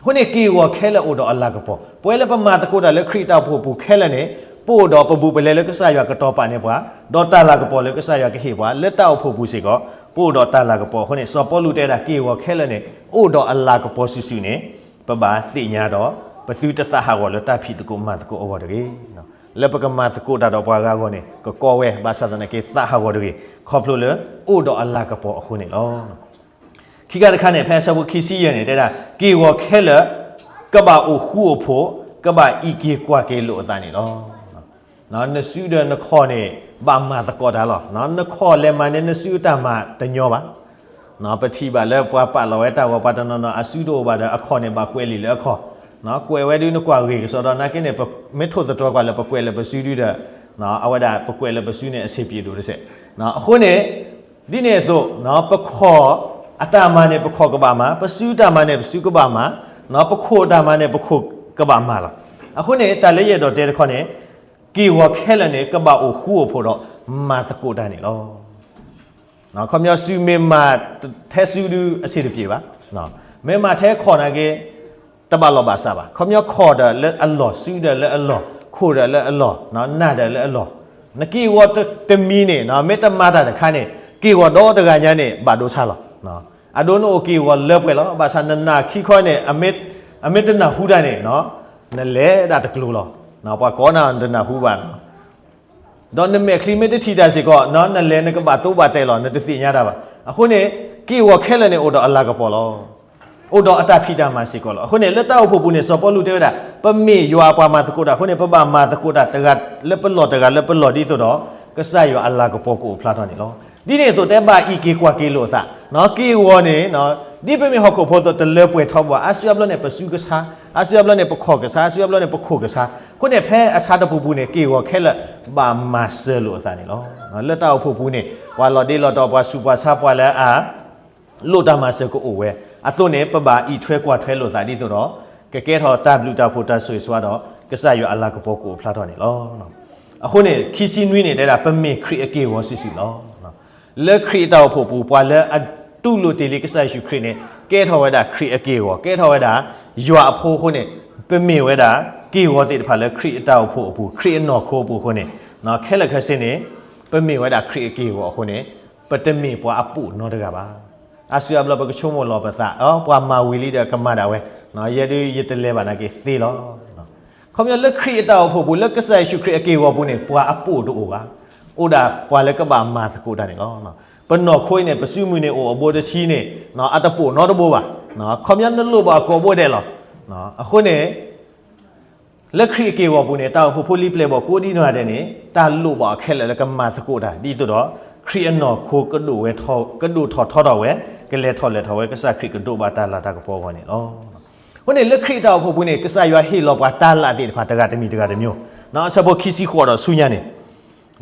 အဃိန့ၣ် က့ၢ်ဂီၤခဲလၢာ်အိၣ်ဒီးအလၤကပီၤ, ပဝဲလၢပမၤသကိးတၢ်လၢခရံာ်အတၢ်အိၣ်ဖှိၣ်အပူၤခဲလၢာ်န့ၣ် ပအိၣ်ဒီးပဘူးပလဲလၢကစၢ်ယွၤကတီၤပာ်န့ၢ်ပှၤ, ဒီးတၢ်လၤကပီၤလၢကစၢ်ယွၤကဟ့ၣ်ပှၤ လၢတၢ်အိၣ်ဖှိၣ်ပူၤစ့ၢ်ကီး ပအိၣ်ဒီးတၢ်လၤကပီၤအဃိန့ၣ် စီၤပီလူးတဲဒၣ် က့ၢ်ဂီၤခဲလၢာ်န့ၣ် အိၣ်ဒီးအလၤကပီၤစုာ်စုာ်န့ၣ် ပဘၣ်သ့ၣ်ညါဒီး ပသုတသးဟးဂီၤလၢတၢ်ဖံးသကိးမၤသကိးအဂီၢ်တဂ့ၤ. လၢပကမၤသကိးတၢ်ဒီးပှၤဂၤအဂီၢ်န့ၣ် ကကီဝဲ ဘၣ်ဆၣ်သနာ်က့သးဟးဂီၤတဂ့ၤ ခီဖျိလၢအိၣ်ဒီးအလၤကပီၤအဃိန့ၣ်လီၤ. ခံခါတခါန့ၣ် ဖဲအဆၢဖိခံဆံယဲၢ်န့ၣ် တဲဒၣ် က့ၢ်ဂီၤခဲလၢာ် ကဘၣ်အိၣ်ဃူအိၣ်ဖိး ကဘၣ်အံးက့ၤကွၢ်က့ၤလိာ်အသးန့ၣ်လီၤ. နစုဒီးနခီၣ်န့ၣ် ဘၣ်မၤသကိးတၢ်လီၤ. နခီၣ်လဲၤမၤန့ၢ်နစုအတၢ်မၤတညီဘၣ်. ပထံၣ်ဘၣ်လၢပှၤပာ်လီၤဝဲတၢ်ဂီၤ ပှၤတနီၤနီၤအစုတအိၣ်ဘၣ်ဒီး အခီၣ်န့ၣ်ဘၣ်ကွဲးလံာ်လၢအခီၣ်, ကွဲးဝဲဒုးနကွၢ်ဂ့ၢ်ကစီဒီး နာ်က့န့ၣ် မ့ၢ်ထိၣ်သတြီၤကွၢ်လၢပကွဲးလၢပစုဒုဒီး အဝဲဒၣ်ပကွဲးလၢပစုန့ၣ် အဆံးပျံၤဒိၣ်တစဲး. အဃိန့ၣ် ဒ်န့ၣ်အသိး ပခီၣ်အတၢ်မၤန့ၣ် ပခီၣ်ကဘၣ်မၤ, ပစုတၢ်မၤန့ၣ် ပစုကဘၣ်မၤ, ပခိၣ်တၢ်မၤန့ၣ် ပခိၣ်ကဘၣ်မၤလီၤ. အဃိန့ၣ် တၢ်လၢယအဲၣ်ဒိးတဲတခီန့ၣ် က့ၢ်ဂီၤခဲလၢာ်န့ၣ် ကဘၣ်အိၣ်ဃူအိၣ်ဖိးဒီး မၤသကိးတၢ်န့ၣ်လီၤ. ခီပညီစုမ့ၢ်မၤထဲစုဒုးအဆ့ၣ်တပျ့ၤဘၣ်, မ့ၢ်မၤထဲခီၣ်နာ်က့ တဘၣ်လီၢ်ဘၣ်စးဘၣ်. ခီပညီခီၣ်ဒီးလၢအလီၢ်, စုဒီးလၢအလီၢ်, ခိၣ်ဒီးလၢအလီၢ်, နၢ်ဒီးလၢအလီၢ်, နက့ၢ်ဂီၤတမံၤန့ၣ် မ့ၢ်တမၤတၢ်တခါန့ၣ် က့ၢ်ဂီၤဒီတဂၤညါန့ၣ် ဘၣ်ဒိဆါလီၤ. အဒိနအိၣ်က့ၢ်ဂီၤလၢပှဲၤလီၤ. ဘၣ်ဆၣ်နနၢ်ခံခီန့ၣ် အမ့ၢ်တနၢ်ဟူတၢ်န့ၣ် နလဲၤဒၣ်တကျိၤလီၤ. ပှၤကိးနၤနတနၢ်ဟူဘၣ်နီၤ ဒီးနမဲာ်ချံမ့ၢ်တထံၣ်တၢ်စ့ၢ်ကီး နလဲၤနကဘၣ်တိဘၣ်တဲာ်လီၤ နတသ့ၣ်ညါတၢ်ဘၣ်. အဃိန့ၣ် က့ၢ်ဂီၤခဲလၢာ်န့ၣ် အိၣ်ဒီးအလၤကပီၤလီၤ. အိၣ်ဒီးအတၢ်ဖံးတၢ်မၤစ့ၢ်ကီးလီၤ. အဃိန့ၣ် လၢတၢ်အိၣ်ဖှိၣ်ပူၤန့ၣ် စီၤပီလူးတဲဝဲဒၣ် ပမ့ၢ်ယွၤအပှၤမၤသကိးတၢ်အဃိန့ၣ် ပဘၣ်မၤသကိးတၢ်တဂၤလၢပလီၢ်တဂၤလၢပလီၢ်ဒ်သိးဒီး ကစၢ်ယွၤအလၤကပီၤကအိၣ်ဖျါထီၣ်န့ၣ်လီၤ. ဒ်န့ၣ်အသိးတဲဘၣ်အံၤက့ၤကွၢ်က့ၤလိာ်အသး, က့ၢ်ဂီၤန့ၣ် ဒ်ပမ့ၢ်ဟီၣ်ခိၣ်ဖိအသိး တလၢပှဲၤထီဘိဘၣ်. အါစုအါဘျီန့ၣ် ပစုကဆါ, အါစုအါဘျီန့ၣ် ပခီၣ်ကဆါ, အါစုအါဘျီန့ၣ် ပခိၣ်ကဆါ. အဃိန့ၣ် ဖဲအဆါတပူၤပူၤန့ၣ် က့ၢ်ဂီၤခဲလၢာ် ဘၣ်မၤစၢၤလိာ်အသးန့ၣ်လီၤ. လၢတၢ်အိၣ်ဖှိၣ်ပူၤန့ၣ် ပှၤလီၤဒ့လီၤတီၤ ပှၤဆူးပှၤဆါ ပှၤလၢအ လိၣ်တၢ်မၤစၢၤကအိၣ်ဝဲ, အသိးန့ၣ် ပဘၣ်အံးထွဲကွၢ်ထွဲလိာ်သးဒ်သိးဒီး ကကဲထီၣ်တၢ်ဘျုးတၢ်ဖှိၣ်တၢ်ဆိၣ်ဂ့ၤဆိၣ်ဝါဒီး ကစၢ်ယွၤအလၤကပီၤကအိၣ်ဖျါထီၣ်န့ၣ်လီၤ. အဃိန့ၣ် ခံဆံနွံန့ၣ် တဲဒၣ် ပမ့ၢ်ခရံာ်အက့ၢ်အဂီၤစုာ်စုာ်လီၤ. လၢခရံာ်အတၢ်အိၣ်ဖှိၣ်ပူၤ ပှၤလၢအတူၢ်လိာ်တ့ၢ်လံကစၢ်ယ့ၣ်ၡူးခရံာ်န့ၣ် ကဲထီၣ်ဝဲဒၣ်ခရံာ်အက့ၢ်အဂီၤ, ကဲထီၣ်ဝဲဒၣ်ယွၤအဖိအဃိန့ၣ် ပမ့ၢ်ဝဲဒၣ်က့ၢ်ဂီၤသ့ၣ်တဖၣ်လၢခရံာ်အတၢ်အိၣ်ဖှိၣ်အပူၤ, ခရံာ်အနီၢ်ခိအပူၤအဃိန့ၣ် ခဲလၢာ်ခဲဆ့န့ၣ် ပမ့ၢ်ဝဲဒၣ်ခရံာ်အက့ၢ်အဂီၤအဃိန့ၣ် ပတမ့ၢ်ပှၤအပိာ်နီတဂၤဘၣ်. အါစုအါဘျီပကဆိကမိၣ်လီၤပသး, အၢ ပှၤမၤဝံၤလံဒီးကမၤဒၣ်ဝဲ, ယဲဒုးယတလဲၤဘၣ်နာ်က့သ့လီၤ. ခီပညီလၢခရံာ်အတၢ်အိၣ်ဖှိၣ်ပူၤ လၢကစၢ်ယ့ၣ်ၡူးခရံာ်အက့ၢ်အဂီၤပူၤန့ၣ် ပှၤအပိာ်တအိၣ်ဘၣ်, အိၣ်ဒၣ်ပှၤလၢကဘၣ်မၤသကိးတၢ်န့ၣ်လီၤ. ပနီၢ်ခိအံၤန့ၣ် ပစုမုၢ်န့ၣ်အိၣ်အဘိတဆံန့ၣ် အတပိာ်နီတဘိဘၣ်. ခီပညီနလိၣ်ဘၣ်အကိာ်ဘိဒဲးလီၤ. အဃိန့ၣ် လၢခရံာ်အက့ၢ်အဂီၤပူၤန့ၣ် တၢ်အိၣ်ဖှိၣ်ဖိလံၤပျဲၢ်ဘီၣ်ကိးဒံနီၢ်ဂၤဒဲးန့ၣ် တၢ်လိၣ်ဘၣ်အီၤခဲလၢာ်လၢကမၤသကိးတၢ် ဒ်သိးဒီး ခရံာ်အနီၢ်ခိကဒိၣ်ထီၣ်ထီထီၣ်ဝဲ, ကလဲၤထီၣ်လဲၤထီၣ်ဝဲ, ကစၢ်ခရံာ်ကဒိးဘၣ်တၢ်လၤတၢ်ကပီၤအဂီၢ်န့ၣ်လီၤ. အဃိန့ၣ် လၢခရံာ်အတၢ်အိၣ်ဖှိၣ်ပူၤန့ၣ် ကစၢ်ယွၤဟ့ၣ်လီၤပှၤတၢ်လၤသ့ၣ်တဖၣ်တဂၤတမံၤတဂၤတမျိုး, အဆၢဖိခံဆံဃိးဒီးဆူညါန့ၣ်,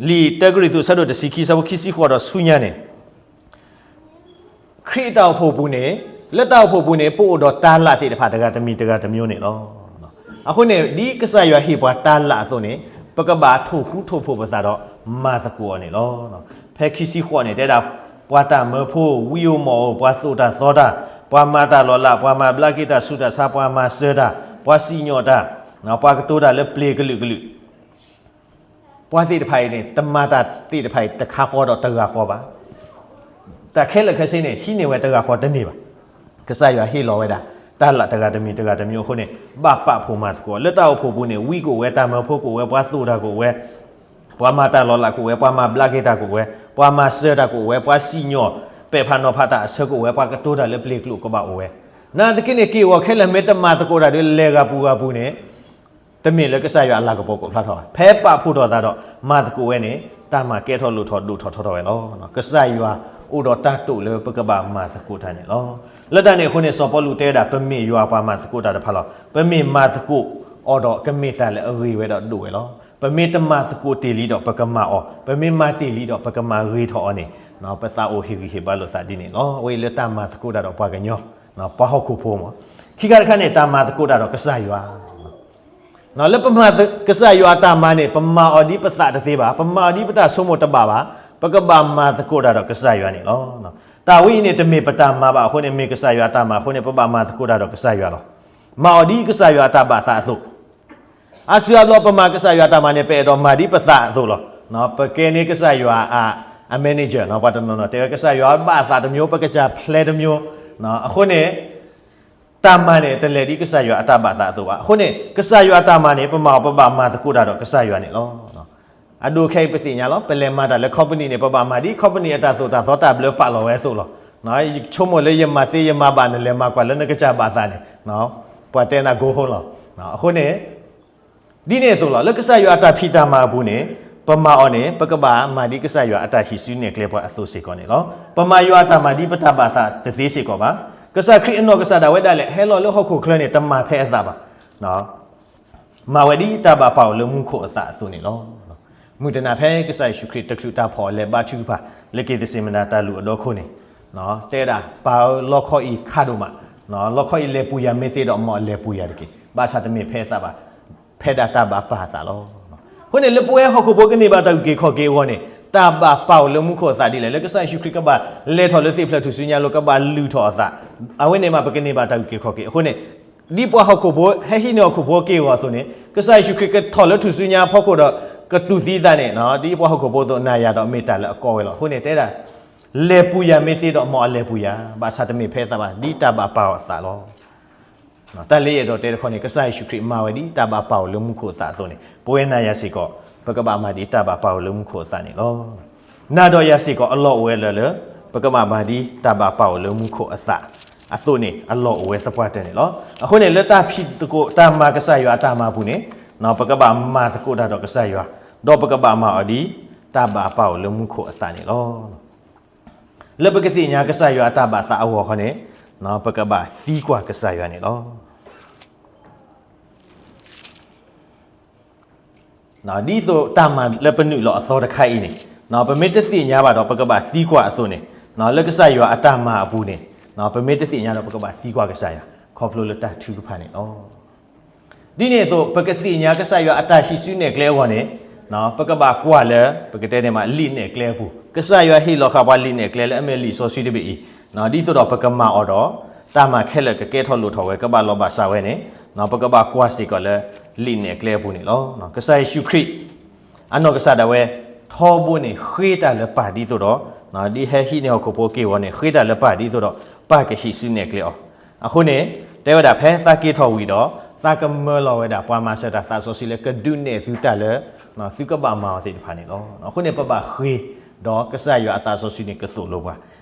လံာ်တၢကရံၣ်သူးအဆၢဒိၣ်တဆံခံ အဆၢဖိခံဆံဃိးဒီးဆူညါန့ၣ် ခရံာ်အတၢ်အိၣ်ဖှိၣ်ပူၤန့ၣ်, လၢတၢ်အိၣ်ဖှိၣ်ပူၤန့ၣ် ပအိၣ်ဒီးတၢ်လၤသ့ၣ်တဖၣ်တဂၤတမံၤတဂၤတမျိုးန့ၣ်လီၤ. အဃိန့ၣ် ဒ်ကစၢ်ယွၤဟ့ၣ်ပှၤတၢ်လၤအသိးန့ၣ် ပကဘၣ်ထိၣ်ဃူထိၣ်ဖိးပသးဒီးမၤသကိးအီၤန့ၣ်လီၤ. ဖဲခံဆံဃိးန့ၣ် တဲဒၣ် ပှၤတၢ်မၢဖိ, ဝံဧိၤမီၣ်ဧိၤ, ပှၤသိၣ်တၢ်သီတၢ်, ပှၤမၤတၢ်လီၤလး, ပှၤမၤဘျါက့ၤတၢ်ဆူးတၢ်ဆါ, ပှၤမၤစၢၤတၢ်, ပှၤစံၣ်ညီၣ်တၢ်, ပှၤကတိၤတၢ်လၢပျ့ၤကလုာ်ကလုာ် ပှၤသ့ၣ်တဖၣ်အံၤန့ၣ် တမၤတၢ်သ့ၣ်တဖၣ်အံၤတခါဃီဒီးတဂၤဃီဘၣ်. တၢ်ခဲလၢာ်ခဲဆ့န့ၣ် ဟံးန့ၢ်ဝဲတဂၤဃီတန့ၢ်ဘၣ်. ကစၢ်ယွၤဟ့ၣ်လီၤဝဲဒၣ် တၢ်လၤတဂၤတမံၤတဂၤတမျိုးအဃိန့ၣ် ဘၣ်ပာ်ဖှိၣ်မၤသကိး လၢတၢ်အိၣ်ဖှိၣ်ပူၤန့ၣ် ဝံကအိၣ်ဝဲ, တၢ်မၢဖိကအိၣ်ဝဲ, ပှၤသိၣ်တၢ်ကအိၣ်ဝဲ, ပှၤမၤတၢ်လီၤလးကအိၣ်ဝဲ, ပှၤမၤဘျါက့ၤတၢ်ကအိၣ်ဝဲ, ပှၤစံၣ်ညီၣ်ပဲာ်ဖးနီၤဖးတၢ်အဆၢကအိၣ်ဝဲ, ပှၤကတိၤတၢ်လၢပျ့ၤကလုာ်ကဘၣ်အိၣ်ဝဲ. နာ်သက့န့ၣ် က့ၢ်ဂီၤခဲလၢာ်မ့ၢ်တမၤသကိးတၢ်ဒီး လဲၤဂၤပူၤဂၤပူၤန့ၣ် တမ့ၢ်လၢကစၢ်ယွၤအလၤကပီၤကအိၣ်ဖျါထီၣ်ဘၣ်. ဖဲပာ်ဖှိၣ်ထီၣ်သးဒီးမၤသကိးဝဲန့ၣ် တၢ်မၤကဲထီၣ်လိၣ်ထီၣ်ဒိၣ်ထီၣ်ထီထီၣ်ဝဲလီၤ. ကစၢ်ယွၤအိၣ်ဒီးတၢ်တိာ်လၢပကဘၣ်မၤသကိးတၢ်န့ၣ်လီၤ. လၢတၢ်န့ၣ်အဃိန့ၣ် စီၤပီလူးတဲဝဲဒၣ် ပမ့ၢ်ယွၤအပှၤမၤသကိးတၢ်တဖၣ်လီၤ. ပမ့ၢ်မၤသကိးအီၤဒီးကမ့ၢ်တၢ်လၢအဂ့ၤဝဲဒီးဒိၣ်ဝဲလီၤ. ပမ့ၢ်တမၤသကိးတ့ၢ်လံဒီးပကမၤအီၤ, ပမ့ၢ်မၤတ့ၢ်လံဒီးပကမၤဂ့ၤထီၣ်အီၤန့ၣ် ပသးအိၣ်ဟ့ၣ်ဂံၢ်ဟ့ၣ်ဘါလိာ်သးဒ်န့ၣ်လီၤ. အဝဲအံၤလၢတၢ်မၤသကိးတၢ်ဒီးပှၤကညီ ပှၤဟီၣ်ခိၣ်ဖိမး. ခံခါတခါန့ၣ် တၢ်မၤသကိးတၢ်ဒီးကစၢ်ယွၤ လၢပမၤကစၢ်ယွၤအတၢ်မၤန့ၣ် ပမၤအီၤဒ်ပသးတသ့ဘၣ်, ပမၤအီၤဒ်ပတၢ်ဆိကမိၣ်တဘၣ်ဘၣ်, ပကဘၣ်မၤသကိးတၢ်ဒီးကစၢ်ယွၤန့ၣ်လီၤ. တၢ်ဝဲအံၤန့ၣ် တမ့ၢ်ပတၢ်မၤဘၣ်အဃိန့ၣ် မ့ၢ်ကစၢ်ယွၤအတၢ်မၤအဃိန့ၣ် ပဘၣ်မၤသကိးတၢ်ဒီးကစၢ်ယွၤလီၤ. မၤအီၤဒ်ကစၢ်ယွၤအတၢ်ဘၣ်သးအသိး အါစုအါဘျီပမၤကစၢ်ယွၤအတၢ်မၤန့ၣ် ပအဲၣ်ဒိးမၤဒ်ပသးအသိးလီၤ. ပကဲန့ၢ်ကစၢ်ယွၤအ အ manager ပှၤတနီၤနီၤတဲဝဲ ကစၢ်ယွၤဘၣ်သးတမျိုး ပကစၢ်ဖျဲးတမျိုး. အဃိန့ၣ် တၢ်မၤန့ၣ် တလဲၤဒ်ကစၢ်ယွၤအတၢ်ဘၣ်သးအသိးဘၣ်. အဃိန့ၣ် ကစၢ်ယွၤအတၢ်မၤန့ၣ် ပမၤအီၤ ပဘၣ်မၤသကိးတၢ်ဒီးကစၢ်ယွၤန့ၣ်လီၤ. အဒိခဲအံၤပသ့ၣ်ညါလီၤ. ပလဲၤမၤတၢ်လၢ company န့ၣ် ပဘၣ်မၤဒ် company အတၢ်သိၣ်တၢ်သီတၢ်ဘျၢပာ်လီၤဝဲအသိးလီၤ. ယဆိကမိၣ်လၢယမၤသ့ယမၤဘၣ် နလဲၤမၤကွၢ်လၢနကစၢ်ဘၣ်သးန့ၣ် ပှၤတဲနၤ go home လီၤ. အဃိန့ၣ် ဒ်န့ၣ်အသိးလီၤ. လၢကစၢ်ယွၤအတၢ်ဖံးတၢ်မၤအပူၤန့ၣ် ပမၤအီၤန့ၣ် ပကဘၣ်မၤဒ်ကစၢ်ယွၤအတၢ်ဟံးစုနဲၣ်ကျဲပှၤအသိးစ့ၢ်ကီးန့ၣ်လီၤ. ပမၤယွၤအတၢ်မၤဒ်ပတၢ်ဘၣ်သးတသ့စ့ၢ်ကီးဘၣ်. ကစၢ်ခရံာ်အနီၢ်ကစၢ်ဒၣ်ဝဲဒၣ်လဲာ် ဟဲလီၤလၢဟီၣ်ခိၣ်ချၢန့ၣ် တမၤဖဲအသးဘၣ်. မၤဝဲဒ်တၢ်ဘၣ်ပာ်အီၤလၢမူခိၣ်အသးအသိးန့ၣ်လီၤ. မုၢ်တနၤဖဲကစၢ်ယ့ၣ်ၡူးခရံာ်တချုးတၢ်ဖီၣ်အီၤလဲၤဘါထုကဖၣ် လၢက့ၤသ့းစ့မနၤတၢ်လူၢ်အဒီခိၣ်န့ၣ် တဲဒၣ် ပၢ်ဧၢ လီခီအံၤခါဒိၣ်မး, လီခီအံၤလဲၤပူၤယၤမ့ၢ်သ့ဒီး မ်အလဲၤပူၤယၤတက့ၢ်. ဘၣ်ဆၣ်တမ့ၢ်ဖဲအသးဘၣ်, ဖဲဒၣ်တၢ်ဘၣ်ပာ်အသးလီၤ. အဃိန့ၣ် လၢပဝဲဟီၣ်ခိၣ်ဖိကန့ၢ်ဘၣ်တၢ်အုၣ်က့ၤခီၣ်က့ၤအဂီၢ်န့ၣ် တၢ်ဘၣ်ပာ်အိၣ်လၢမူခိၣ်အသးဒ်လဲၣ်, လၢကစၢ်ယ့ၣ်ၡူးခရံာ်ကဘၣ်လဲၤထီၣ်လၢသ့ၣ်ဖျၢၣ်ထူၣ်စုညါအလိၤ ကဘၣ်လုၢ်ထီၣ်အသး, အဝဲန့ၣ်မး ပကန့ၢ်ဘၣ်တၢ်အုၣ်က့ၤခီၣ်က့ၤ. အဃိန့ၣ် ဒ်ပှၤဟီၣ်ခိၣ်ဖိ ဟဲဟံးန့ၢ်ဟီၣ်ခိၣ်ဖိက့ၢ်ဂီၤအသိးန့ၣ် ကစၢ်ယ့ၣ်ၡူးခရံာ်ကထီၣ်လၢထူၣ်စုညါအဖီခိၣ်ဒီး ကတူၢ်သံအသးန့ၣ် ဒ်ပှၤဟီၣ်ခိၣ်ဖိအသိး နၤယၤဒီးမ့ၢ်တၢ်လၢအကီဝဲလီၤ. အဃိန့ၣ်တဲဒၣ် လဲၤပူၤယၤမ့ၢ်သ့ဒီး မ်အလဲၤပူၤယၤ, ဘၣ်ဆၣ်တမ့ၢ်ဖဲအသးဘၣ်, ဒ်တၢ်ဘၣ်ပာ်အီၤအသးလီၤ. တၢ်လၢယအဲၣ်ဒိးတဲတခီန့ၣ် ကစၢ်ယ့ၣ်ၡူးခရံာ်မၤဝဲဒ်တၢ်ဘၣ်ပာ်အိၣ်လၢမူခိၣ်အသးအသိးန့ၣ် ပဝဲနၤယၤစ့ၢ်ကီး ပကဘၣ်မၤဒ်တၢ်ဘၣ်ပာ်အိၣ်လၢမူခိၣ်အသးန့ၣ်လီၤ. နၤဒီးယၤစ့ၢ်ကီး အလီၢ်အိၣ်ဝဲလၢ လၢ ပကဘၣ်မၤဒ်တၢ်ဘၣ်ပာ်အိၣ်လၢမူခိၣ်အသးအသိးန့ၣ် အလီၢ်အိၣ်ဝဲသပှၢ်တၢၢ်န့ၣ်လီၤ. အဃိန့ၣ် လၢတၢ်ဖံးသကိး တၢ်မၤကစၢ်ယွၤအတၢ်မၤအပူၤန့ၣ် ပကဘၣ်မၤသကိးတၢ်ဒီးကစၢ်ယွၤ, ဒီးပကဘၣ်မၤအီၤဒ်တၢ်ဘၣ်ပာ်အိၣ်လၢမူခိၣ်အသးန့ၣ်လီၤ. လၢပကသ့ၣ်ညါကစၢ်ယွၤအတၢ်ဘၣ်သးအဂီၢ်ခီန့ၣ် ပကဘၣ်သံကွၢ်ကစၢ်ယွၤန့ၣ်လီၤ. ဒ်သိးတၢ်မၤလၢပနုာ်လီၤအသီတခါအံၤန့ၣ် ပမ့ၢ်တသ့ၣ်ညါဘၣ်ဒီး ပကဘၣ်သံကွၢ်အသိးန့ၣ် လၢကစၢ်ယွၤအတၢ်မၤအပူၤန့ၣ် ပမ့ၢ်တသ့ၣ်ညါဒီး ပကဘၣ်သံကွၢ်ကစၢ်ယွၤ ခီဖျိလၢတၢ်ထုကဖၣ်န့ၣ်လီၤ. ဒ်န့ၣ်အသိး ပကသ့ၣ်ညါကစၢ်ယွၤအတၢ်ဟံးစုနဲၣ်ကျဲအဂီၢ်န့ၣ် ပကဘၣ်ကွၢ်လၢ ပကတဲန့ၣ်မး လံာ်နဲၣ်ကျဲအပူၤ, ကစၢ်ယွၤဟ့ၣ်လီၤဃာ်ပှၤလံာ်နဲၣ်ကျဲလၢအမ့ၢ်လံာ်စီဆှံတဘ့ၣ်အံၤ ဒ်သိးဒီးပကမၤအီၤဒီး တၢ်မၤခဲလၢာ်ကကဲထီၣ်လိၣ်ထီၣ်ဝဲ ကဘၣ်လီၤဘၣ်စးဝဲန့ၣ် ပကဘၣ်ကွၢ်စ့ၢ်ကီးလၢ လံာ်နဲၣ်ကျဲအပူၤန့ၣ်လီၤ. ကစၢ်ယ့ၣ်ၡူးခရံာ် အနီၢ်ကစၢ်ဒၣ်ဝဲ ထီဘိန့ၣ် ဃ့တၢ်လၢပၢ်ဒ်သိးဒီး ဒ်ဟဲဟံးန့ၢ်ဟီၣ်ခိၣ်ဖိက့ၢ်ဂီၤန့ၣ် ဃ့တၢ်လၢပၢ်ဒ်သိးဒီး ပၢ်ကဟံးစုနဲၣ်ကျဲအီၤ. အဃိန့ၣ် တဲဝဲဒၣ်ဖဲသးက့ၤထီၣ်ဝံၤဒီး သးကမၢလီၤဝဲဒၣ် ပှၤမၤစၢၤတၢ်သးစီဆှံလၢကဒုးနဲၣ်သုတၢ်လၢ သုကဘၣ်မၤအီၤသ့ၣ်တဖၣ်န့ၣ်လီၤ. အဃိန့ၣ် ပဘၣ်ဃ့ ဒီးကစၢ်ယွၤအသးစီဆှံန့ၣ် ကသိၣ်လိပှၤ.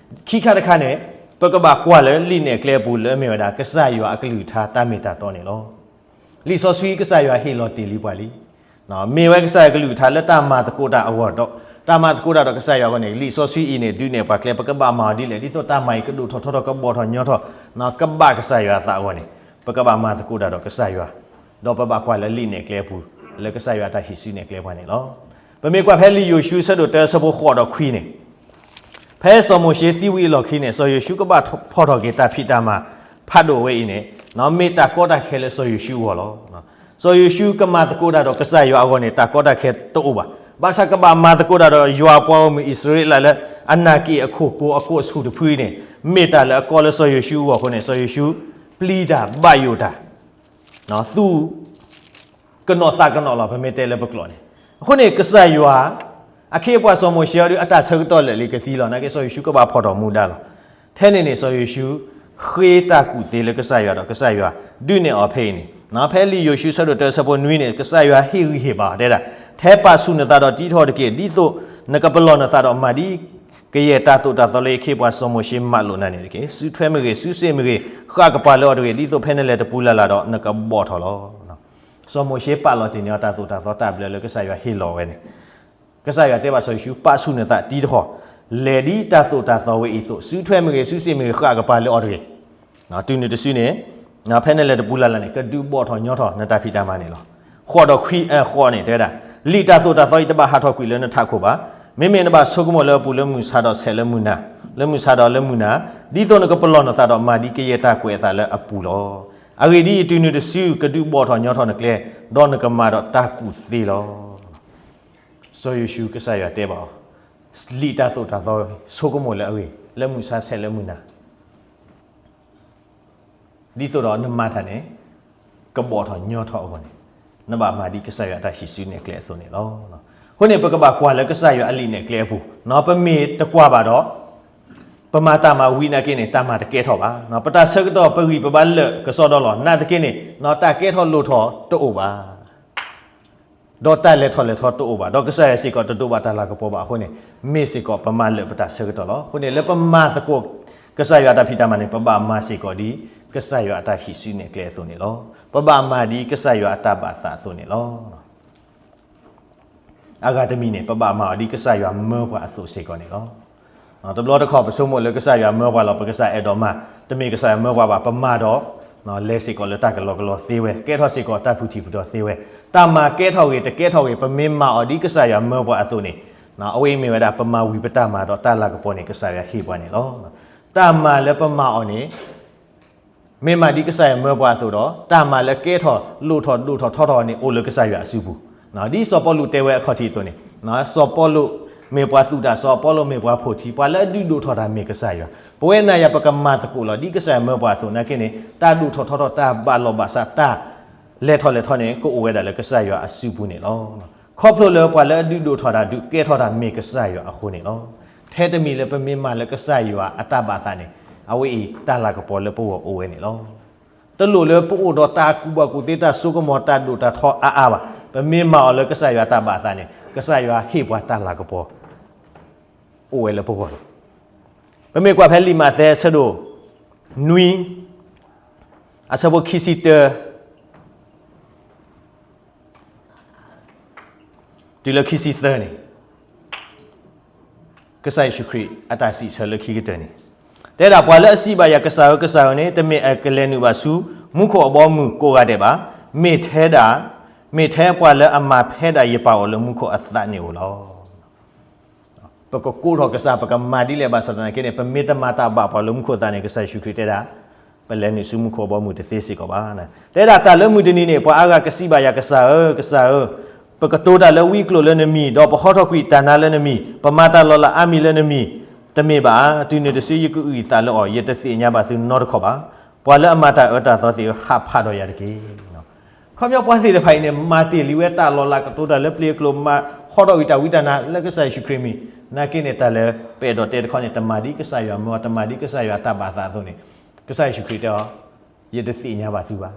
ခံခါတခါန့ၣ် ပကဘၣ်ကွၢ်လၢလံာ်နဲၣ်ကျဲအပူၤလၢအမ့ၢ်ဝဲဒၣ် ကစၢ်ယွၤအကလုၢ်ကထါတၢ်မ့ၢ်တၢ်တီန့ၣ်လီၤ. လံာ်စီဆှံကစၢ်ယွၤဟ့ၣ်လီၤတ့ၢ်လံပှၤလံ မ့ၢ်ဝဲကစၢ်ယွၤကလုၢ်ကထါလၢတၢ်မၤသကိးတၢ်အဂီၢ်ဒီး တၢ်မၤသကိးတၢ်ဒီးကစၢ်ယွၤအဂီၢ်န့ၣ် လံာ်စီဆှံအံၤန့ၣ် ဒုးနဲၣ်ပှၤကျဲ ပကဘၣ်မၤအီၤဒ်လဲၣ် ဒ်သိးတၢ်မၤအံၤကဒိၣ်ထီၣ်ထီထီၣ် ကဘီၣ်ထီၣ်ညီထီၣ် ကဘၣ်ကစၢ်ယွၤအသးအဂီၢ်န့ၣ် ပကဘၣ်မၤသကိးတၢ်ဒီးကစၢ်ယွၤ ဒီးပဘၣ်ကွၢ်လၢလံာ်နဲၣ်ကျဲအပူၤ လၢကစၢ်ယွၤအတၢ်ဟံးစုနဲၣ်ကျဲပှၤန့ၣ်လီၤ. ပမ့ၢ်ကွၢ်ဖဲလံာ်ယိၤၡူအဆၢဒိၣ်တၢအဆၢဖိဃိးဒီးခွံန့ၣ် ဖဲစီၤမိၤၡ့သံဝံၤအလီၢ်ခံန့ၣ် စီၤယိၤၡူကဘၣ်ဖီၣ်ထီၣ်က့ၤတၢ်ဖံးတၢ်မၤဖးဒိၣ်ဝဲအံၤန့ၣ် မ့ၢ်တၢ်ကီတၢ်ခဲလၢစီၤယိၤၡူအဂီၢ်လီၤ. စီၤယိၤၡူကမၤသကိးတၢ်ဒီးကစၢ်ယွၤအဂီၢ်န့ၣ် တၢ်ကီတၢ်ခဲတအိၣ်ဘၣ်. ဘၣ်ဆၣ်ကဘၣ်မၤသကိးတၢ်ဒီးယွၤအပှၤဂီၢ်မုၢ်အံၣ်စရ့လးလၢ အနာ်က့ၤအခိၣ်ကိၤအကိးဆူၣ်တဖုအံၤန့ၣ် မ့ၢ်တၢ်လၢအကီလၢစီၤယိၤၡူအဂီၢ်အဃိန့ၣ် စီၤယိၤၡူ ပျံၤတၢ်ဘၣ်ယိၣ်တၢ် သူ ကနီၣ်သးကနီၣ်လီၤ ပမ့ၢ်တဲလၢပကျိာ်န့ၣ်. အဃိန့ၣ် ကစၢ်ယွၤ အခ့အပှၤစီၤမိၤၡ့အီၤဒုး အတၢ်ဆၢကတီၢ်လၢာ်လံကသံလီၤ. နာ်က့စီၤယိၤၡူးကဘၣ်ဖီၣ်ထီၣ်မူဒါလီၤ. ထဲန့ၣ်န့ၣ် စီၤယိၤၡူး ဃ့တၢ်ကူၣ်သ့လၢကစၢ်ယွၤဒီးကစၢ်ယွၤ ဒုးနဲၣ်အီၤဖဲအံၤန့ၣ်. ဖဲလံာ်ယိၤၡူးဆၢဒိၣ်တၢဆၢဖိနွံန့ၣ် ကစၢ်ယွၤဟ့ၣ်ဂံၢ်ဟ့ၣ်ဘါအီၤတဲဒၣ်, ထဲပာ်ဆူၣ်နသးဒီးတံထီၣ်တက့ၢ်. ဒ်သိးနကပလီၢ်နသးဒီးမၤဒ် ကယဲၢ်တၢ်သိၣ်တၢ်သီလၢယခ့ပှၤစီၤမိၤၡ့မၤလိာ်နၤန့ၣ်တက့ၢ်. စုထွဲမ့ၢ်ဂ့ၤ, စုစ့ၣ်မ့ၢ်ဂ့ၤ, ဃၣ်ကပၤလၢအီၤတဂ့ၤ, ဒ်သိးဖဲနလဲၤတပူၤလၢ်လၢ်ဒီး နကဘီၣ်ထီၣ်လီၤ. စီၤမိၤၡ့ပာ်လီၤတ့ၢ်န့ၢ်အီၤတၢ်သိၣ်တၢ်သီတၢ်ဘျၢလၢကစၢ်ယွၤဟ့ၣ်လီၤဝဲန့ၣ်, ကစၢ်ယွၤတဲဘၣ်စီၤယိၤၡူး ပာ်ဆူၣ်နသးတံထီၣ်, လဲၤဒ်တၢ်သိၣ်တၢ်သီဝဲအံၤအသိး, စုထွဲမ့ၢ်ဂ့ၤ, စုစ့ၣ်မ့ၢ်ဂ့ၤ, ဃၣ်ကပၤလၢအီၤတဂ့ၤ. တုၤနုၤတစုန့ၣ်, ဖဲနလဲၤတပူၤလၢ်လၢ်န့ၣ် ကဒုးဘီၣ်ထီၣ်ညီထီၣ်နတၢ်ဖံးတၢ်မၤန့ၣ်လီၤ. ဃိးဒီးခွံ, ဃိးန့ၣ် တဲဝဲဒၣ်, လံာ်တၢ်သိၣ်တၢ်သီအံၤတဘၣ်ဟးထီၣ်ကွံာ်လၢနထးခိၣ်ဘၣ်. မ့မ့ၢ်နဘၣ်ဆိကမိၣ်လၢအပူၤလၢမုၢ်ဆါဒီးဆဲးလၢမုၢ်နၤ, လၢမုၢ်ဆါဒီးလၢမုၢ်နၤ, ဒ်သိးနကပလီၢ်နသးဒီးမၤဒ်ကယဲၢ်တၢ်ကွဲးအသးလၢအပူၤလီၤ. အဂ့ၢ်ဒ်အံၤ, တုၤနုၤတစု ကဒုးဘီၣ်ထီၣ်ညီထီၣ်နကျဲ, ဒီးနကမၤဒီးတၢ်ကူၣ်သ့လီၤ. စီၤယိၤၡူးကစၢ်ယွၤတဲဘၣ်အီၤ, လံာ်တၢ်သိၣ်တၢ်သီ ဆိကမိၣ်လၢအဂ့ၤ, လၢမုၢ်ဆါဆဲးလၢမုၢ်နၤ ဒ်သိးဒီးနမၤတၢ်န့ၣ် ကဘီၣ်ထီၣ်ညီထီၣ်အဂီၢ်န့ၣ်, နဘၣ်မၤဒ်ကစၢ်ယွၤအတၢ်ဟံးစုနဲၣ်ကျဲအသိးန့ၣ်လီၤ. အဃိန့ၣ် ပကဘၣ်ကွၢ်လၢကစၢ်ယွၤအလံာ်နဲၣ်ကျဲအပူၤ, ပမ့ၢ်တကွၢ်ဘၣ်ဒီး ပမၤတၢ်မၤဝံၤနာ်က့န့ၣ် တၢ်မၤတကဲထီၣ်ဘၣ်. ပတၢ်ဆၢကတီၢ်ပဂံၢ်ပဘါလၢာ်ကစီဒီလီၤ. နာ်သက့န့ၣ် တၢ်ကဲထီၣ်လိၣ်ထီၣ်တအိၣ်ဘၣ် ဒီးတၢ်လဲၤထီၣ်လဲၤထီတအိၣ်ဘၣ်, ဒီးကစၢ်ယွၤစ့ၢ်ကီးတဒိးဘၣ်တၢ်လၤကပီၤဘၣ်အဃိန့ၣ်, မ့ၢ်စ့ၢ်ကီးပမၤလၢာ်ပတၢ်ဆၢကတီၢ်လီၤ. အဃိန့ၣ် လၢပမၤသကိးကစၢ်ယွၤအတၢ်ဖံးတၢ်မၤန့ၣ် ပဘၣ်မၤစ့ၢ်ကီးဒ်ကစၢ်ယွၤအတၢ်ဟံးစုနဲၣ်ကျဲအသိးန့ၣ်လီၤ. ပဘၣ်မၤဒ်ကစၢ်ယွၤအတၢ်ဘၣ်သးအသိးန့ၣ်လီၤ. အဂၤတမံၤန့ၣ် ပဘၣ်မၤအီၤဒ်ကစၢ်ယွၤမၢပှၤအသိးစ့ၢ်ကီးန့ၣ်လီၤ. တဘျီတခီၣ်ပဆိကမိၣ်လၢကစၢ်ယွၤမၢပှၤလီၤ, ပကစၢ်အဲၣ်ဒိးမၤ, တမ့ၢ်ကစၢ်ယွၤမၢပှၤဘၣ်, ပမၤဒီး လဲၤစ့ၢ်ကီးလၢတၢ်ကလီကလီသ့ဝဲ, ကဲထီၣ်စ့ၢ်ကီးတၢ်ဖုၣ်ထံၣ်ဖုၣ်တီၤသ့ဝဲ, တၢ်မၤကဲထီၣ်ဂ့ၤတကဲထီၣ်ဂ့ၤ ပမ့ၢ်မၤအီၤဒ်ကစၢ်ယွၤမၢပှၤအသိးန့ၣ်, အဝဲအံၤမ့ၢ်ဝဲဒၣ် ပမၤဝံၤပတၢ်မၤဒီးတၢ်လၤကပီၤန့ၣ် ကစၢ်ယွၤဟ့ၣ်ပှၤန့ၣ်လီၤ. တၢ်မၤလၢပမၤအီၤန့ၣ် မ့ၢ်မၤဒ်ကစၢ်ယွၤမၢပှၤအသိးဒီး တၢ်မၤလၢကဲထီၣ်လိၣ်ထီၣ်ဒိၣ်ထီၣ်ထီထီၣ်န့ၣ် အိၣ်လၢကစၢ်ယွၤအစုပူၤ, ဒ်စီၤပီလူးတဲဝဲအခီၣ်ထံးအသိးန့ၣ်, စီၤပီလူး မ့ၢ်ပှၤသူၣ်တၢ်စီၤ, အပီလိၣ်မ့ၢ်ပှၤဖိၣ်ထံ, ပှၤလၢအဒုးဒိၣ်ထီၣ်တၢ်မ့ၢ်ကစၢ်ယွၤ. ပဝဲနၤယၤပကမၤသကိးလီၤ. ဒ်ကစၢ်ယွၤမၢပှၤအသိးနာ်က့န့ၣ် တၢ်ဒိၣ်ထီၣ်ထီထီၣ် တၢ်ဘၣ်လီၢ်ဘၣ်စး တၢ်လဲၤထီၣ်လဲၤထီန့ၣ် ကအိၣ်ဝဲဒၣ်လၢကစၢ်ယွၤအစုပူၤန့ၣ်လီၤ. ခီဖျိလၢပှၤလၢအဒုးဒိၣ်ထီၣ်တၢ် ဒုးကဲထီၣ်တၢ်မ့ၢ်ကစၢ်ယွၤအဃိန့ၣ်လီၤ. ထဲတမံၤလၢပမ့ၢ်မၤလၢကစၢ်ယွၤအတၢ်ဘၣ်သးန့ၣ် အဝဲအံၤတၢ်လၤကပီၤလၢပဂီၢ်အိၣ်ဝဲန့ၣ်လီၤ. တလိၣ်လၢပအိၣ်ဒီးတၢ်ကူၣ်ဘၣ်ကူၣ်သ့ တၢ်စိကမီၤ တၢ်ဒိၣ်တၢ်ထီအါအါဘၣ်. ပမ့ၢ်မၤအီၤလၢကစၢ်ယွၤတၢ်ဘၣ်သးန့ၣ် ကစၢ်ယွၤဟ့ၣ်ပှၤတၢ်လၤကပီၤ အိၣ်ဝဲလၢပဂီၢ်လီၤ. ပမ့ၢ်ကွၢ်ဖဲလံာ်မးသဲအဆၢဒိၣ်နွံ အဆၢဖိခံဆံတၢ တုၤလၢခံဆံသၢန့ၣ် ကစၢ်ယ့ၣ်ၡူးခရံာ်အတၢ်စံးဆၢလၢခံကတၢၢ်န့ၣ် တဲဒၣ် ပှၤလၢအစံးဘၣ်ယၤ ကစၢ်ဧၢ, ကစၢ်ဧၢန့ၣ် တမ့ၢ်အကလဲၤနုာ်ဘၣ်ဆူမူခိၣ်အဘီအမုၢ်ကိးဂၤဒဲးဘၣ်. မ့ၢ်ထဲဒၣ်, မ့ၢ်ထဲပှၤလၢအမၤဖဲဒၣ်ယပၢ်အီၤလၢမူခိၣ်အသးန့ၣ်ဧိၤလီၤ. ပကကိးထီၣ်ကစၢ် ပကမၤဒ်လဲၣ်ဘၣ်ဆၣ်သနာ်က့န့ၣ် ပမ့ၢ်တမၤတၢ်ဘၣ်ပှၤလၢမူခိၣ်သးန့ၣ် ကစၢ်ယ့ၣ်ၡူးခရံာ်တဲဒၣ် ပလဲၤနုာ်ဆူမူခိၣ်အဘီအမုၢ်တသ့စ့ၢ်ကီးဘၣ်. တဲဒၣ်တၢ်လၢမုၢ်တနံၤန့ၣ် ပှၤအါဂၤကစံးဘၣ်ယၤ ကစၢ်ဧၢ, ကစၢ်ဧၢ, ပကတိၤတၢ်လၢဝံအကျိာ်လၢနမံၤ, ဒီးပဟီထီၣ်ကွံာ်တၢ်နါလၢနမံၤ, ပမၤတၢ်လီၤလးအါမံၤလၢနမံၤ, တမ့ၢ်ဘၣ်ဧါ. တုၤနုၤတစုယကအုၣ်ယသးလၢအီၤ, ယတသ့ၣ်ညါဘၣ်သုနီတခီၣ်ဘၣ်. ပှၤလၢအမၤတၢ်အၢတၢ်သီသ့ၣ်ဧၢ, ဟးဖးဒီးယၤတက့ၢ်. ခီပညီပှၤသ့ၣ်တဖၣ်အံၤန့ၣ် မၤတ့ၢ်လံဝဲတၢ်လီၤလးကတိၤတၢ်လၢပျ့ၤအကျိာ်, ဟီထီၣ်ကွံာ်တၢ်ဝံတၢ်နါလၢကစၢ်ယ့ၣ်ၡူးခရံာ်မံၤ, နာ်က့န့ၣ် တၢ်လၢပအဲၣ်ဒိးတဲတခီန့ၣ် တမၤဒ်ကစၢ်ယွၤမၢအီၤ, တမၤဒ်ကစၢ်ယွၤတၢ်ဘၣ်သးအသိးန့ၣ် ကစၢ်ယ့ၣ်ၡူးခရံာ်တဲအီၤ, ယတသ့ၣ်ညါဘၣ်သုဘၣ်.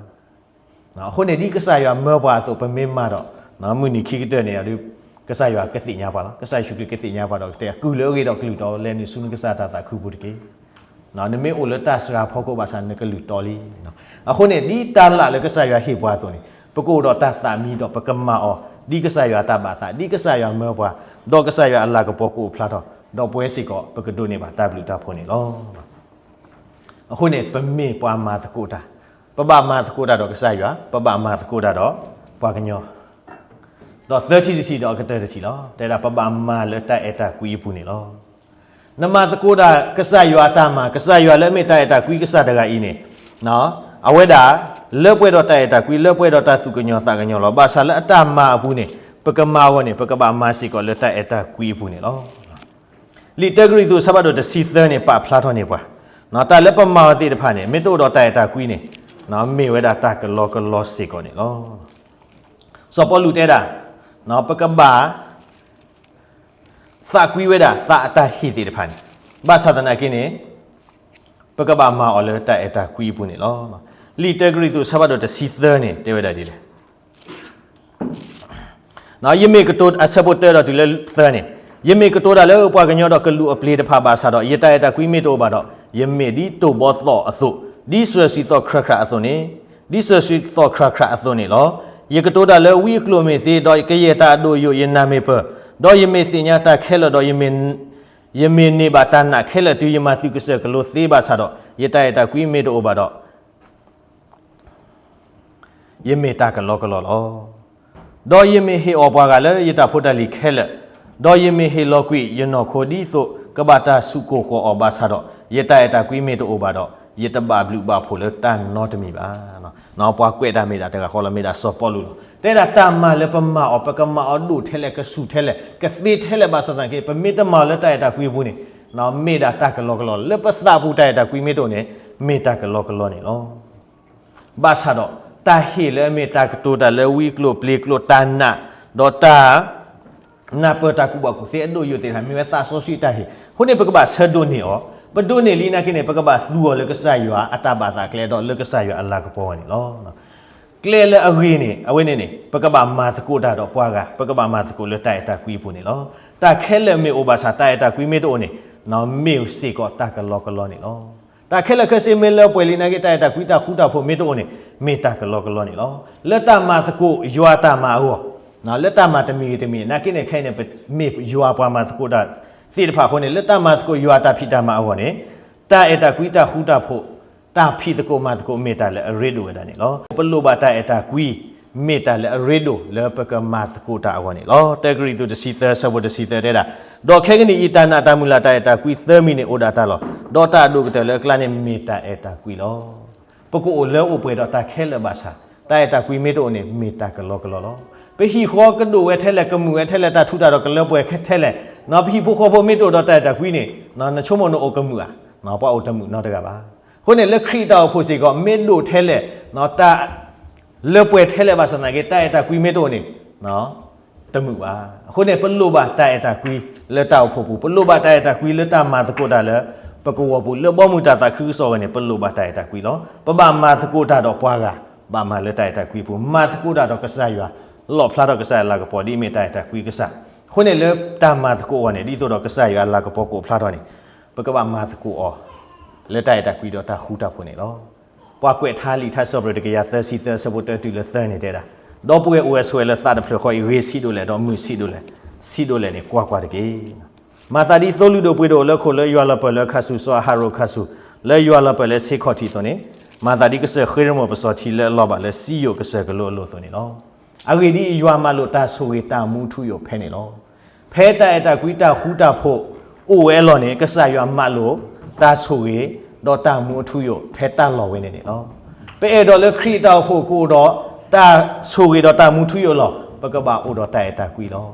အဃိန့ၣ် ဒ်ကစၢ်ယွၤမၢပှၤအသိး ပမ့ၢ်မၤဒီး မုၢ်နံၤခံကတၢၢ်န့ၣ်ဒီး ကစၢ်ယွၤကသ့ၣ်ညါပှၤလီၤ. ကစၢ်ယ့ၣ်ၡူးခရံာ်ကသ့ၣ်ညါပှၤဒီး ကတဲ ကုၢ်လၢအဂ့ၤဒီးကလုၢ်တီ လဲၤနုာ်ဆူနကစၢ်တၢ်သးခုပူၤတက့ၢ်. နမ့ၢ်အိၣ်လၢတၢ်စှၤဖီခိၣ်ဘၣ်ဆၣ် နကလုၢ်တီလံ. အဃိန့ၣ် ဒ်တၢ်လၢ်လၢကစၢ်ယွၤဟ့ၣ်ပှၤအသိးန့ၣ် ပကအိၣ်ဒီးတၢ်သးမံဒီး ပကမၤအီၤ ဒ်ကစၢ်ယွၤတၢ်ဘၣ်သး, ဒ်ကစၢ်ယွၤမၢပှၤ, ဒီးကစၢ်ယွၤအလၤကပီၤကအိၣ်ဖျါထီၣ်, ဒီးပဝဲစ့ၢ်ကီး ပကဒိးန့ၢ်ဘၣ်တၢ်ဘျုးတၢ်ဖှိၣ်န့ၣ်လီၤ. အဃိန့ၣ် ပမ့ၢ်ပှၤမၤသကိးတၢ်, ပဘၣ်မၤသကိးတၢ်ဒီးကစၢ်ယွၤ, ပဘၣ်မၤသကိးတၢ်ဒီးပှၤကညီ, ဒီးသၢထံၣ်တထံၣ်ဒီးအကတၢၢ်တထံၣ်လီၤ. တဲဒၣ်ပဘၣ်မၤလၢတၢ်အဲၣ်တၢ်ကွံအပူၤန့ၣ်လီၤ. နမၤသကိးတၢ် ကစၢ်ယွၤအတၢ်မၤ, ကစၢ်ယွၤလၢအမ့ၢ်တၢ်အဲၣ်တၢ်ကွံကစၢ်တဂၤအံၤန့ၣ် အဝဲဒၣ် လၢပှဲၤဒီးတၢ်အဲၣ်တၢ်ကွံ, လၢပှဲၤဒီးတၢ်သူၣ်ကညီၤသးကညီၤလီၤ. ဘၣ်ဆၣ်လၢအတၢ်မၤအပူၤန့ၣ် ပကမၤအဂီၢ်န့ၣ် ပကဘၣ်မၤစ့ၢ်ကီးလၢတၢ်အဲၣ်တၢ်ကွံအပူၤန့ၣ်လီၤ. လံာ်တၢကရံၣ်သူး အဆၢဖးဒိၣ်တဆံသၢန့ၣ် ပာ်ဖျါထီၣ်န့ၢ်ပှၤ, တၢ်လၢပမၤအီၤသ့ၣ်တဖၣ်န့ၣ် မ့ၢ်တအိၣ်ဒီးတၢ်အဲၣ်တၢ်ကွံန့ၣ် မ့ၢ်ဝဲဒၣ်တၢ်ကလီကလီစ့ၢ်ကီးန့ၣ်လီၤ. စီၤပီလူးတဲဒၣ် ပကဘၣ် သးကွံဝဲဒၣ် သးအတၢ်ဟ့ၣ်သ့ၣ်တဖၣ်န့ၣ်, ဘၣ်ဆၣ်သနာ်က့န့ၣ် ပကဘၣ်မၤအီၤလၢတၢ်အဲၣ်တၢ်ကွံအပူၤန့ၣ်လီၤ. လံာ်တၢကရံၣ်သူး အဆၢဖးဒိၣ်တဆံသၢန့ၣ် တဲဝဲဒၣ်ဒ်လဲၣ်. ယမ့ၢ်ကတိၤ, အဆၢဖိတၢဒီးတုၤလၢသၢန့ၣ်, ယမ့ၢ်ကတိၤတၢ်လၢပှၤကညီဒီးကလူးအပျ့ၤတဖၣ်ဘၣ်ဆၣ်ဒီး ယတၢ်အဲၣ်တၢ်ကွံမ့ၢ်တအိၣ်ဘၣ်ဒီး ယမ့ၢ်ဒ်တိၢ်ဘီသီၣ်အသိး, ဒ်စၢၤဆံးသီၣ်ခရၣ်ခရၣ်အသိးန့ၣ်, ဒ်စၢၤဆံးသီၣ်ခရၣ်ခရၣ်အသိးန့ၣ်လီၤ. ယကတိၤတၢ်လၢဝံအကျိာ်မ့ၢ်သ့, ဒီးကယဲၢ်တၢ်အဒိၣ်အယိာ်ယနၢ်မ့ၢ်ပၢၢ်, ဒီးယမ့ၢ်သ့ၣ်ညါတၢ်ခဲလၢာ်ဒီး ယမ့ၢ်န့ၢ်ဘၣ်တၢ်နာ်ခဲလၢာ်တုၤယမၤသုးကစၢၢ်ကလိသ့ဘၣ်ဆၣ်ဒီး ယတၢ်အဲၣ်တၢ်ကွံမ့ၢ်တအိၣ်ဘၣ်ဒီး ယမ့ၢ်တၢ်ကလီကလီလီၤ. ဒီးယမ့ၢ်ဟ့ၣ်အီၣ်ပှၤဂၤလၢယတၢ်ဖိတၢ်လံၤခဲလၢာ်, ဒီးယမ့ၢ်ဟ့ၣ်လီၤကွံာ်ယနီၢ်ခိဒ်သိးကဘၣ်တၢ်ဆူၣ်ကိၢ်ဃီအီၤဘၣ်ဆၣ်ဒီး ယတၢ်အဲၣ်တၢ်ကွံမ့ၢ်တအိၣ်ဘၣ်ဒီး ယတဘၣ်ဘျုးဘၣ်ဖှိၣ်လၢတၢ်နီတမံၤဘၣ်. ပှၤကွဲးတၢ်မ့ၢ်ဒၣ်တဂၤဃီလီၤ, မ့ၢ်ဒၣ်စီၤပီလူးလီၤ. တဲဒၣ်တၢ်မၤလၢပမၤအီၤ ပကမၤအီၤဒိၣ်ထဲလဲၣ် ကဆူၣ်ထဲလဲၣ် ကသ့ထဲလဲၣ်ဘၣ်ဆၣ်သနာ်က့ ပမ့ၢ်တမၤအီၤလၢတၢ်အဲၣ်တၢ်ကွံအပူၤန့ၣ် မ့ၢ်ဒၣ်တၢ်ကလီကလီလီၤ. လၢပသးပူၤတၢ်အဲၣ်တၢ်ကွံမ့ၢ်တအိၣ်န့ၣ် မ့ၢ်တၢ်ကလီကလီန့ၣ်လီၤ. ဘၣ်ဆၣ်ဒီး တၢ်ဟ့ၣ်လၢအမ့ၢ်တၢ်ကတိၤတၢ်လၢဝံအကျိာ်ပျ့ၤကျိာ်တၢ်နာ်, ဒီးတၢ် နၢ်ပၢၢ်တၢ်ကူၣ်ဘၣ်ကူၣ်သ့အဒိၣ်ယိာ်သ့ၣ်တဖၣ် မ့ၢ်ဝဲသးစီဆှံအတၢ်ဟ့ၣ်. အဃိန့ၣ် ပကဘၣ်ဆၢဒိးန့ၢ်အီၤ, ပဒိးန့ၢ်လံနာ်က့န့ၣ် ပကဘၣ်သူအီၤလၢကစၢ်ယွၤအတၢ်ဘၣ်သးကျဲ ဒီးလၢကစၢ်ယွၤအလၤကပီၤဝဲန့ၣ်လီၤ. ကျဲလၢအဂ့ၤန့ၣ် အဝဲန့ၣ်န့ၣ် ပကဘၣ်မၤသကိးတၢ်ဒီးပှၤဂၤ, ပကဘၣ်မၤသကိးလၢတၢ်အဲၣ်တၢ်ကွံအပူၤန့ၣ်လီၤ. တၢ်ခဲလၢာ်မ့ၢ်အိၣ်ဘၣ်ဆၣ် တၢ်အဲၣ်တၢ်ကွံမ့ၢ်တအိၣ်န့ၣ် မ့ၢ်စ့ၢ်ကီးတၢ်ကလီကလီန့ၣ်လီၤ. တၢ်ခဲလၢာ်ခဲဆ့မ့ၢ်လၢပှဲၤလံနာ်က့ တၢ်အဲၣ်တၢ်ကွံတၢ်ဃူတၢ်ဖိးမ့ၢ်တအိၣ်န့ၣ် မ့ၢ်တၢ်ကလီကလီန့ၣ်လီၤ. လၢတၢ်မၤသကိးယွၤတၢ်မၤအဂီၢ်, လၢတၢ်မၤတမံၤဂ့ၤတမံၤ နာ်က့န့ၣ် ခဲအံၤန့ၣ် ပမ့ၢ်ယွၤပှၤမၤသကိးတၢ်သ့ၣ်တဖၣ်အဃိန့ၣ် လၢတၢ်မၤသကိးယွၤတၢ်ဖံးတၢ်မၤအဂီၢ်န့ၣ် တၢ်အဲၣ်တၢ်ကွံတၢ်ဃူတၢ်ဖိး တၢ်ဖံးသကိးမၤသကိးမ့ၢ်တၢ်လၢအရ့ဒိၣ်ဝဲဒၣ်န့ၣ်လီၤ. ပလိၣ်ဘၣ်တၢ်အဲၣ်တၢ်ကွံ မ့ၢ်တၢ်လၢအရ့ဒိၣ်လၢပကမၤသကိးတၢ်အဂီၢ်န့ၣ်လီၤ. တၢကရံၣ်သူးတဆံသၢ ဆၢဖိတဆံသၢတဲဒၣ်, ဒီးခဲကနံၣ်အံၤ တၢ်နာ်တၢ်မုၢ်လၢ်တၢ်အဲၣ်တၢ်ကွံသၢမံၤန့ၣ်အိၣ်ဒၣ်တၢ်လီၤ. ဒီးတၢ်အဒိၣ်ကတၢၢ်လၢအကျါန့ၣ် မ့ၢ်တၢ်အဲၣ်တၢ်ကွံလီၤ. ပကအိၣ်လၢအိၣ်ပှဲၤဒီးတၢ်ခဲလၢာ်ဘၣ်ဆၣ် တၢ်အဲၣ်တၢ်ကွံမ့ၢ်တအိၣ်န့ၣ် မ့ၢ်တၢ်ကလီကလီလီၤ. ပဟံၣ်ဃီကဒိၣ်ဝဲထဲလဲၣ်, ကမုာ်ဝဲထဲလဲၣ်, တၢ်ထူးတၢ်တီၤကလၢပှဲၤထဲလဲၣ်, ပဟံၣ်ဖိဃီဖိမ့ၢ်တအိၣ်ဒီးတၢ်အဲၣ်တၢ်ကွံန့ၣ်, နဆိကမိၣ်နအိၣ်ကမုာ်ဧါ. ပှၤအိၣ်တမုာ်နီတဂၤဘၣ်. အဃိန့ၣ် လၢခရံာ်အတၢ်အိၣ်ဖှိၣ်စ့ၢ်ကီး မ့ၢ်ဒိၣ်ထဲလဲၣ်, တၢ်လၢပှဲၤထဲလဲၣ်ဘၣ်ဆၣ်သနာ်က့ တၢ်အဲၣ်တၢ်ကွံမ့ၢ်တအိၣ်န့ၣ် တမုာ်ဘၣ်. အဃိန့ၣ် ပလိၣ်ဘၣ်တၢ်အဲၣ်တၢ်ကွံလၢတၢ်အိၣ်ဖှိၣ်ပူၤ, ပလိၣ်ဘၣ်တၢ်အဲၣ်တၢ်ကွံလၢတၢ်မၤသကိးတၢ်လၢပကဝီၤပူၤ, လၢဘီမုၢ်တၢ်သးခုကစီၣ်ဝဲန့ၣ် ပလိၣ်ဘၣ်တၢ်အဲၣ်တၢ်ကွံလီၤ. ပဘၣ်မၤသကိးတၢ်ဒီးပှၤဂၤ, ဘၣ်မၤလၢတၢ်အဲၣ်တၢ်ကွံပူၤ, မၤသကိးတၢ်ဒီးကစၢ်ယွၤ, လီၣ်ဖျါထီၣ်ကစၢ်ယွၤအလၤကပီၤ ဒ်အမ့ၢ်တၢ်အဲၣ်တၢ်ကွံကစၢ်. အဃိန့ၣ် လၢတၢ်မၤသကိးအဂီၢ်န့ၣ် ဒ်သိးဒီးကစၢ်ယွၤအလၤကပီၤကအိၣ်ဖျါထီၣ်န့ၣ်, ပကဘၣ်မၤသကိးအီၤ လၢတၢ်အဲၣ်တၢ်ကွံဒီးတၢ်ဃူတၢ်ဖိးန့ၣ်လီၤ. ပှၤကွဲးထါလံာ်ထါစံးပတြၢၤတကယၤသၢဆံသၢ အဆၢဖိတၢတုၤလၢသၢန့ၣ်တဲဒၣ်, ဒီပုၢ်ဝဲၢ်အိၣ်ဝဲဆိးဝဲလၢသးတဖျၢၣ်ဃီအံၤ ဂ့ၤဆံးဒိၣ်လဲၣ်, ဒီးမုာ်ဆံးဒိၣ်လဲၣ်, ဆံးဒိၣ်လဲၣ်န့ၣ် ကွၢ်ကွၢ်တက့ၢ်. မၤသးဒ်သိလူၣ်ဒိၣ်ပှ့ၤဒိၣ်အိၣ်လၢခိၣ်လၢယွၤလီၤပၢၢ်လၢခါဆူၣ်, စီၤအၤဟရိၣ်ခါဆူၣ် လၢယွၤလီၤပၢၢ်လၢဆ့ခီၣ်ထံးအသိးန့ၣ်, မၤသးဒ်ကစၢၢ်ဃ့ရမိၢ်ပစီၤထံလၢအလီၤဘၣ်လၢစံယိၣ်ကစၢၢ်ကလိအလိၤအသိးန့ၣ်လီၤ. အဂ့ၢ်ဒ်အံၤ, ယွၤမၤလိာ်တၢ်ဆိၣ်ဂ့ၤတၢ်မူထူယိာ်ဖဲန့ၣ်လီၤ. ဖဲတၢ်အဲၣ်တၢ်ကွံတၢ်ဃူတၢ်ဖိးအိၣ်ဝဲအလီၢ်န့ၣ် ကစၢ်ယွၤမၤလိာ်တၢ်ဆိၣ်ဂ့ၤ ဒီးတၢ်မူအထူအယိာ်ဖဲတၢ်လီၢ်ဝဲန့ၣ်န့ၣ်လီၤ. ပအဲၣ်ဒိးလၢခရံာ်အတၢ်အိၣ်ဖှိၣ်ကအိၣ်ဒီးတၢ်ဆိၣ်ဂ့ၤဒီးတၢ်မူထူယိာ်အလီၢ်, ပကဘၣ်အိၣ်ဒီးတၢ်အဲၣ်တၢ်ကွံလီၤ.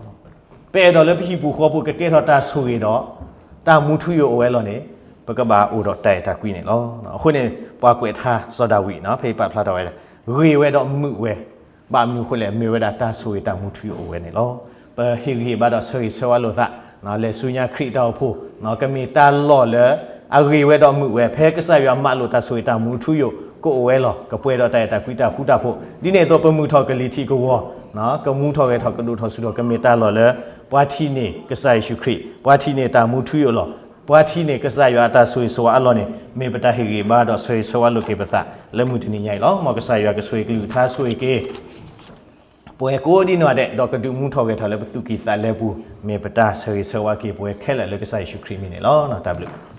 ပအဲၣ်ဒိးလၢပဟံၣ်ပူၤဃီပူၤကကဲထီၣ်တၢ်ဆိၣ်ဂ့ၤဒီးတၢ်မူထူယိာ်အိၣ်ဝဲအလီၢ်န့ၣ်, ပကဘၣ်အိၣ်ဒီးတၢ်အဲၣ်တၢ်ကွံန့ၣ်လီၤ. အဃိန့ၣ် ပှၤကွဲးထါစီၤဒၤဝံး ဖဲအံၤပာ်ဖျါထီၣ်ဝဲဒၣ်, ဂ့ၤဝဲဒီးမုာ်ဝဲ, ဘၣ်မနုၤအဃိလဲၣ်, မ့ၢ်ဝဲဒၣ်တၢ်ဆိၣ်ဂ့ၤတၢ်မူထူယိာ်အိၣ်ဝဲန့ၣ်လီၤ. ပဟ့ၣ်ဂံၢ်ဟ့ၣ်ဘါဒီးဆၢဂ့ၤဆၢဝါလိာ်သး, လဲၤဆူညါခရံာ်အတၢ်အိၣ်ဖှိၣ်, ကမ့ၢ်တၢ်လီၢ်လၢအဂ့ၤဝဲဒီးမုာ်ဝဲ, ဖဲကစၢ်ယွၤမၤလိာ်တၢ်ဆိၣ်ဂ့ၤတၢ်မူထူယိာ်ကအိၣ်ဝဲအလီၢ်, ကပှဲၤဒီးတၢ်အဲၣ်တၢ်ကွံတၢ်ဃူတၢ်ဖိး, ဒ်န့ၣ်အသိးပမုာ်ထီၣ်ကလံၤထံးကဝီၤ, ကမူထီၣ်ဂဲၤထီၣ်ကဒိၣ်ထီၣ်ဆူၣ်ထီၣ်, ကမ့ၢ်တၢ်လီၢ်လၢ ပှၤထံၣ်န့ၢ်ကစၢ်ယ့ၣ်ၡူးခရံာ်, ပှၤထံၣ်န့ၢ်တၢ်မူထူယိာ်အလီၢ်, ပှၤထံၣ်န့ၢ်ကစၢ်ယွၤအတၢ်ဆိၣ်ဂ့ၤဆိၣ်ဝါအလီၢ်န့ၣ် မ့ၢ်ပတၢ်ဟ့ၣ်ဂံၢ်ဘါဒီးဆၢဂ့ၤဆၢဝါလိာ်က့ၤပသးလၢမုၢ်တနံၤညါအံၤလီၤ. မ်ကစၢ်ယွၤကဆိၣ်ဂ့ၤကလုၢ်ကထါဆိၣ်ဂ့ၤက့ၤ ပှၤကိးဒ်နီၢ်ဂၤဒဲး, ဒီးကဒုးမူထီၣ်ဂဲၤထီၣ်လၢပသူၣ်ကံၢ်သးလဲပူၤ, မ့ၢ်ပတၢ်ဆၢဂ့ၤဆၢဝါက့ၤပဝဲခဲလၢာ်လၢကစၢ်ယ့ၣ်ၡူးခရံာ်အမံၤန့ၣ်လီၤ. တၢ်ဘျုး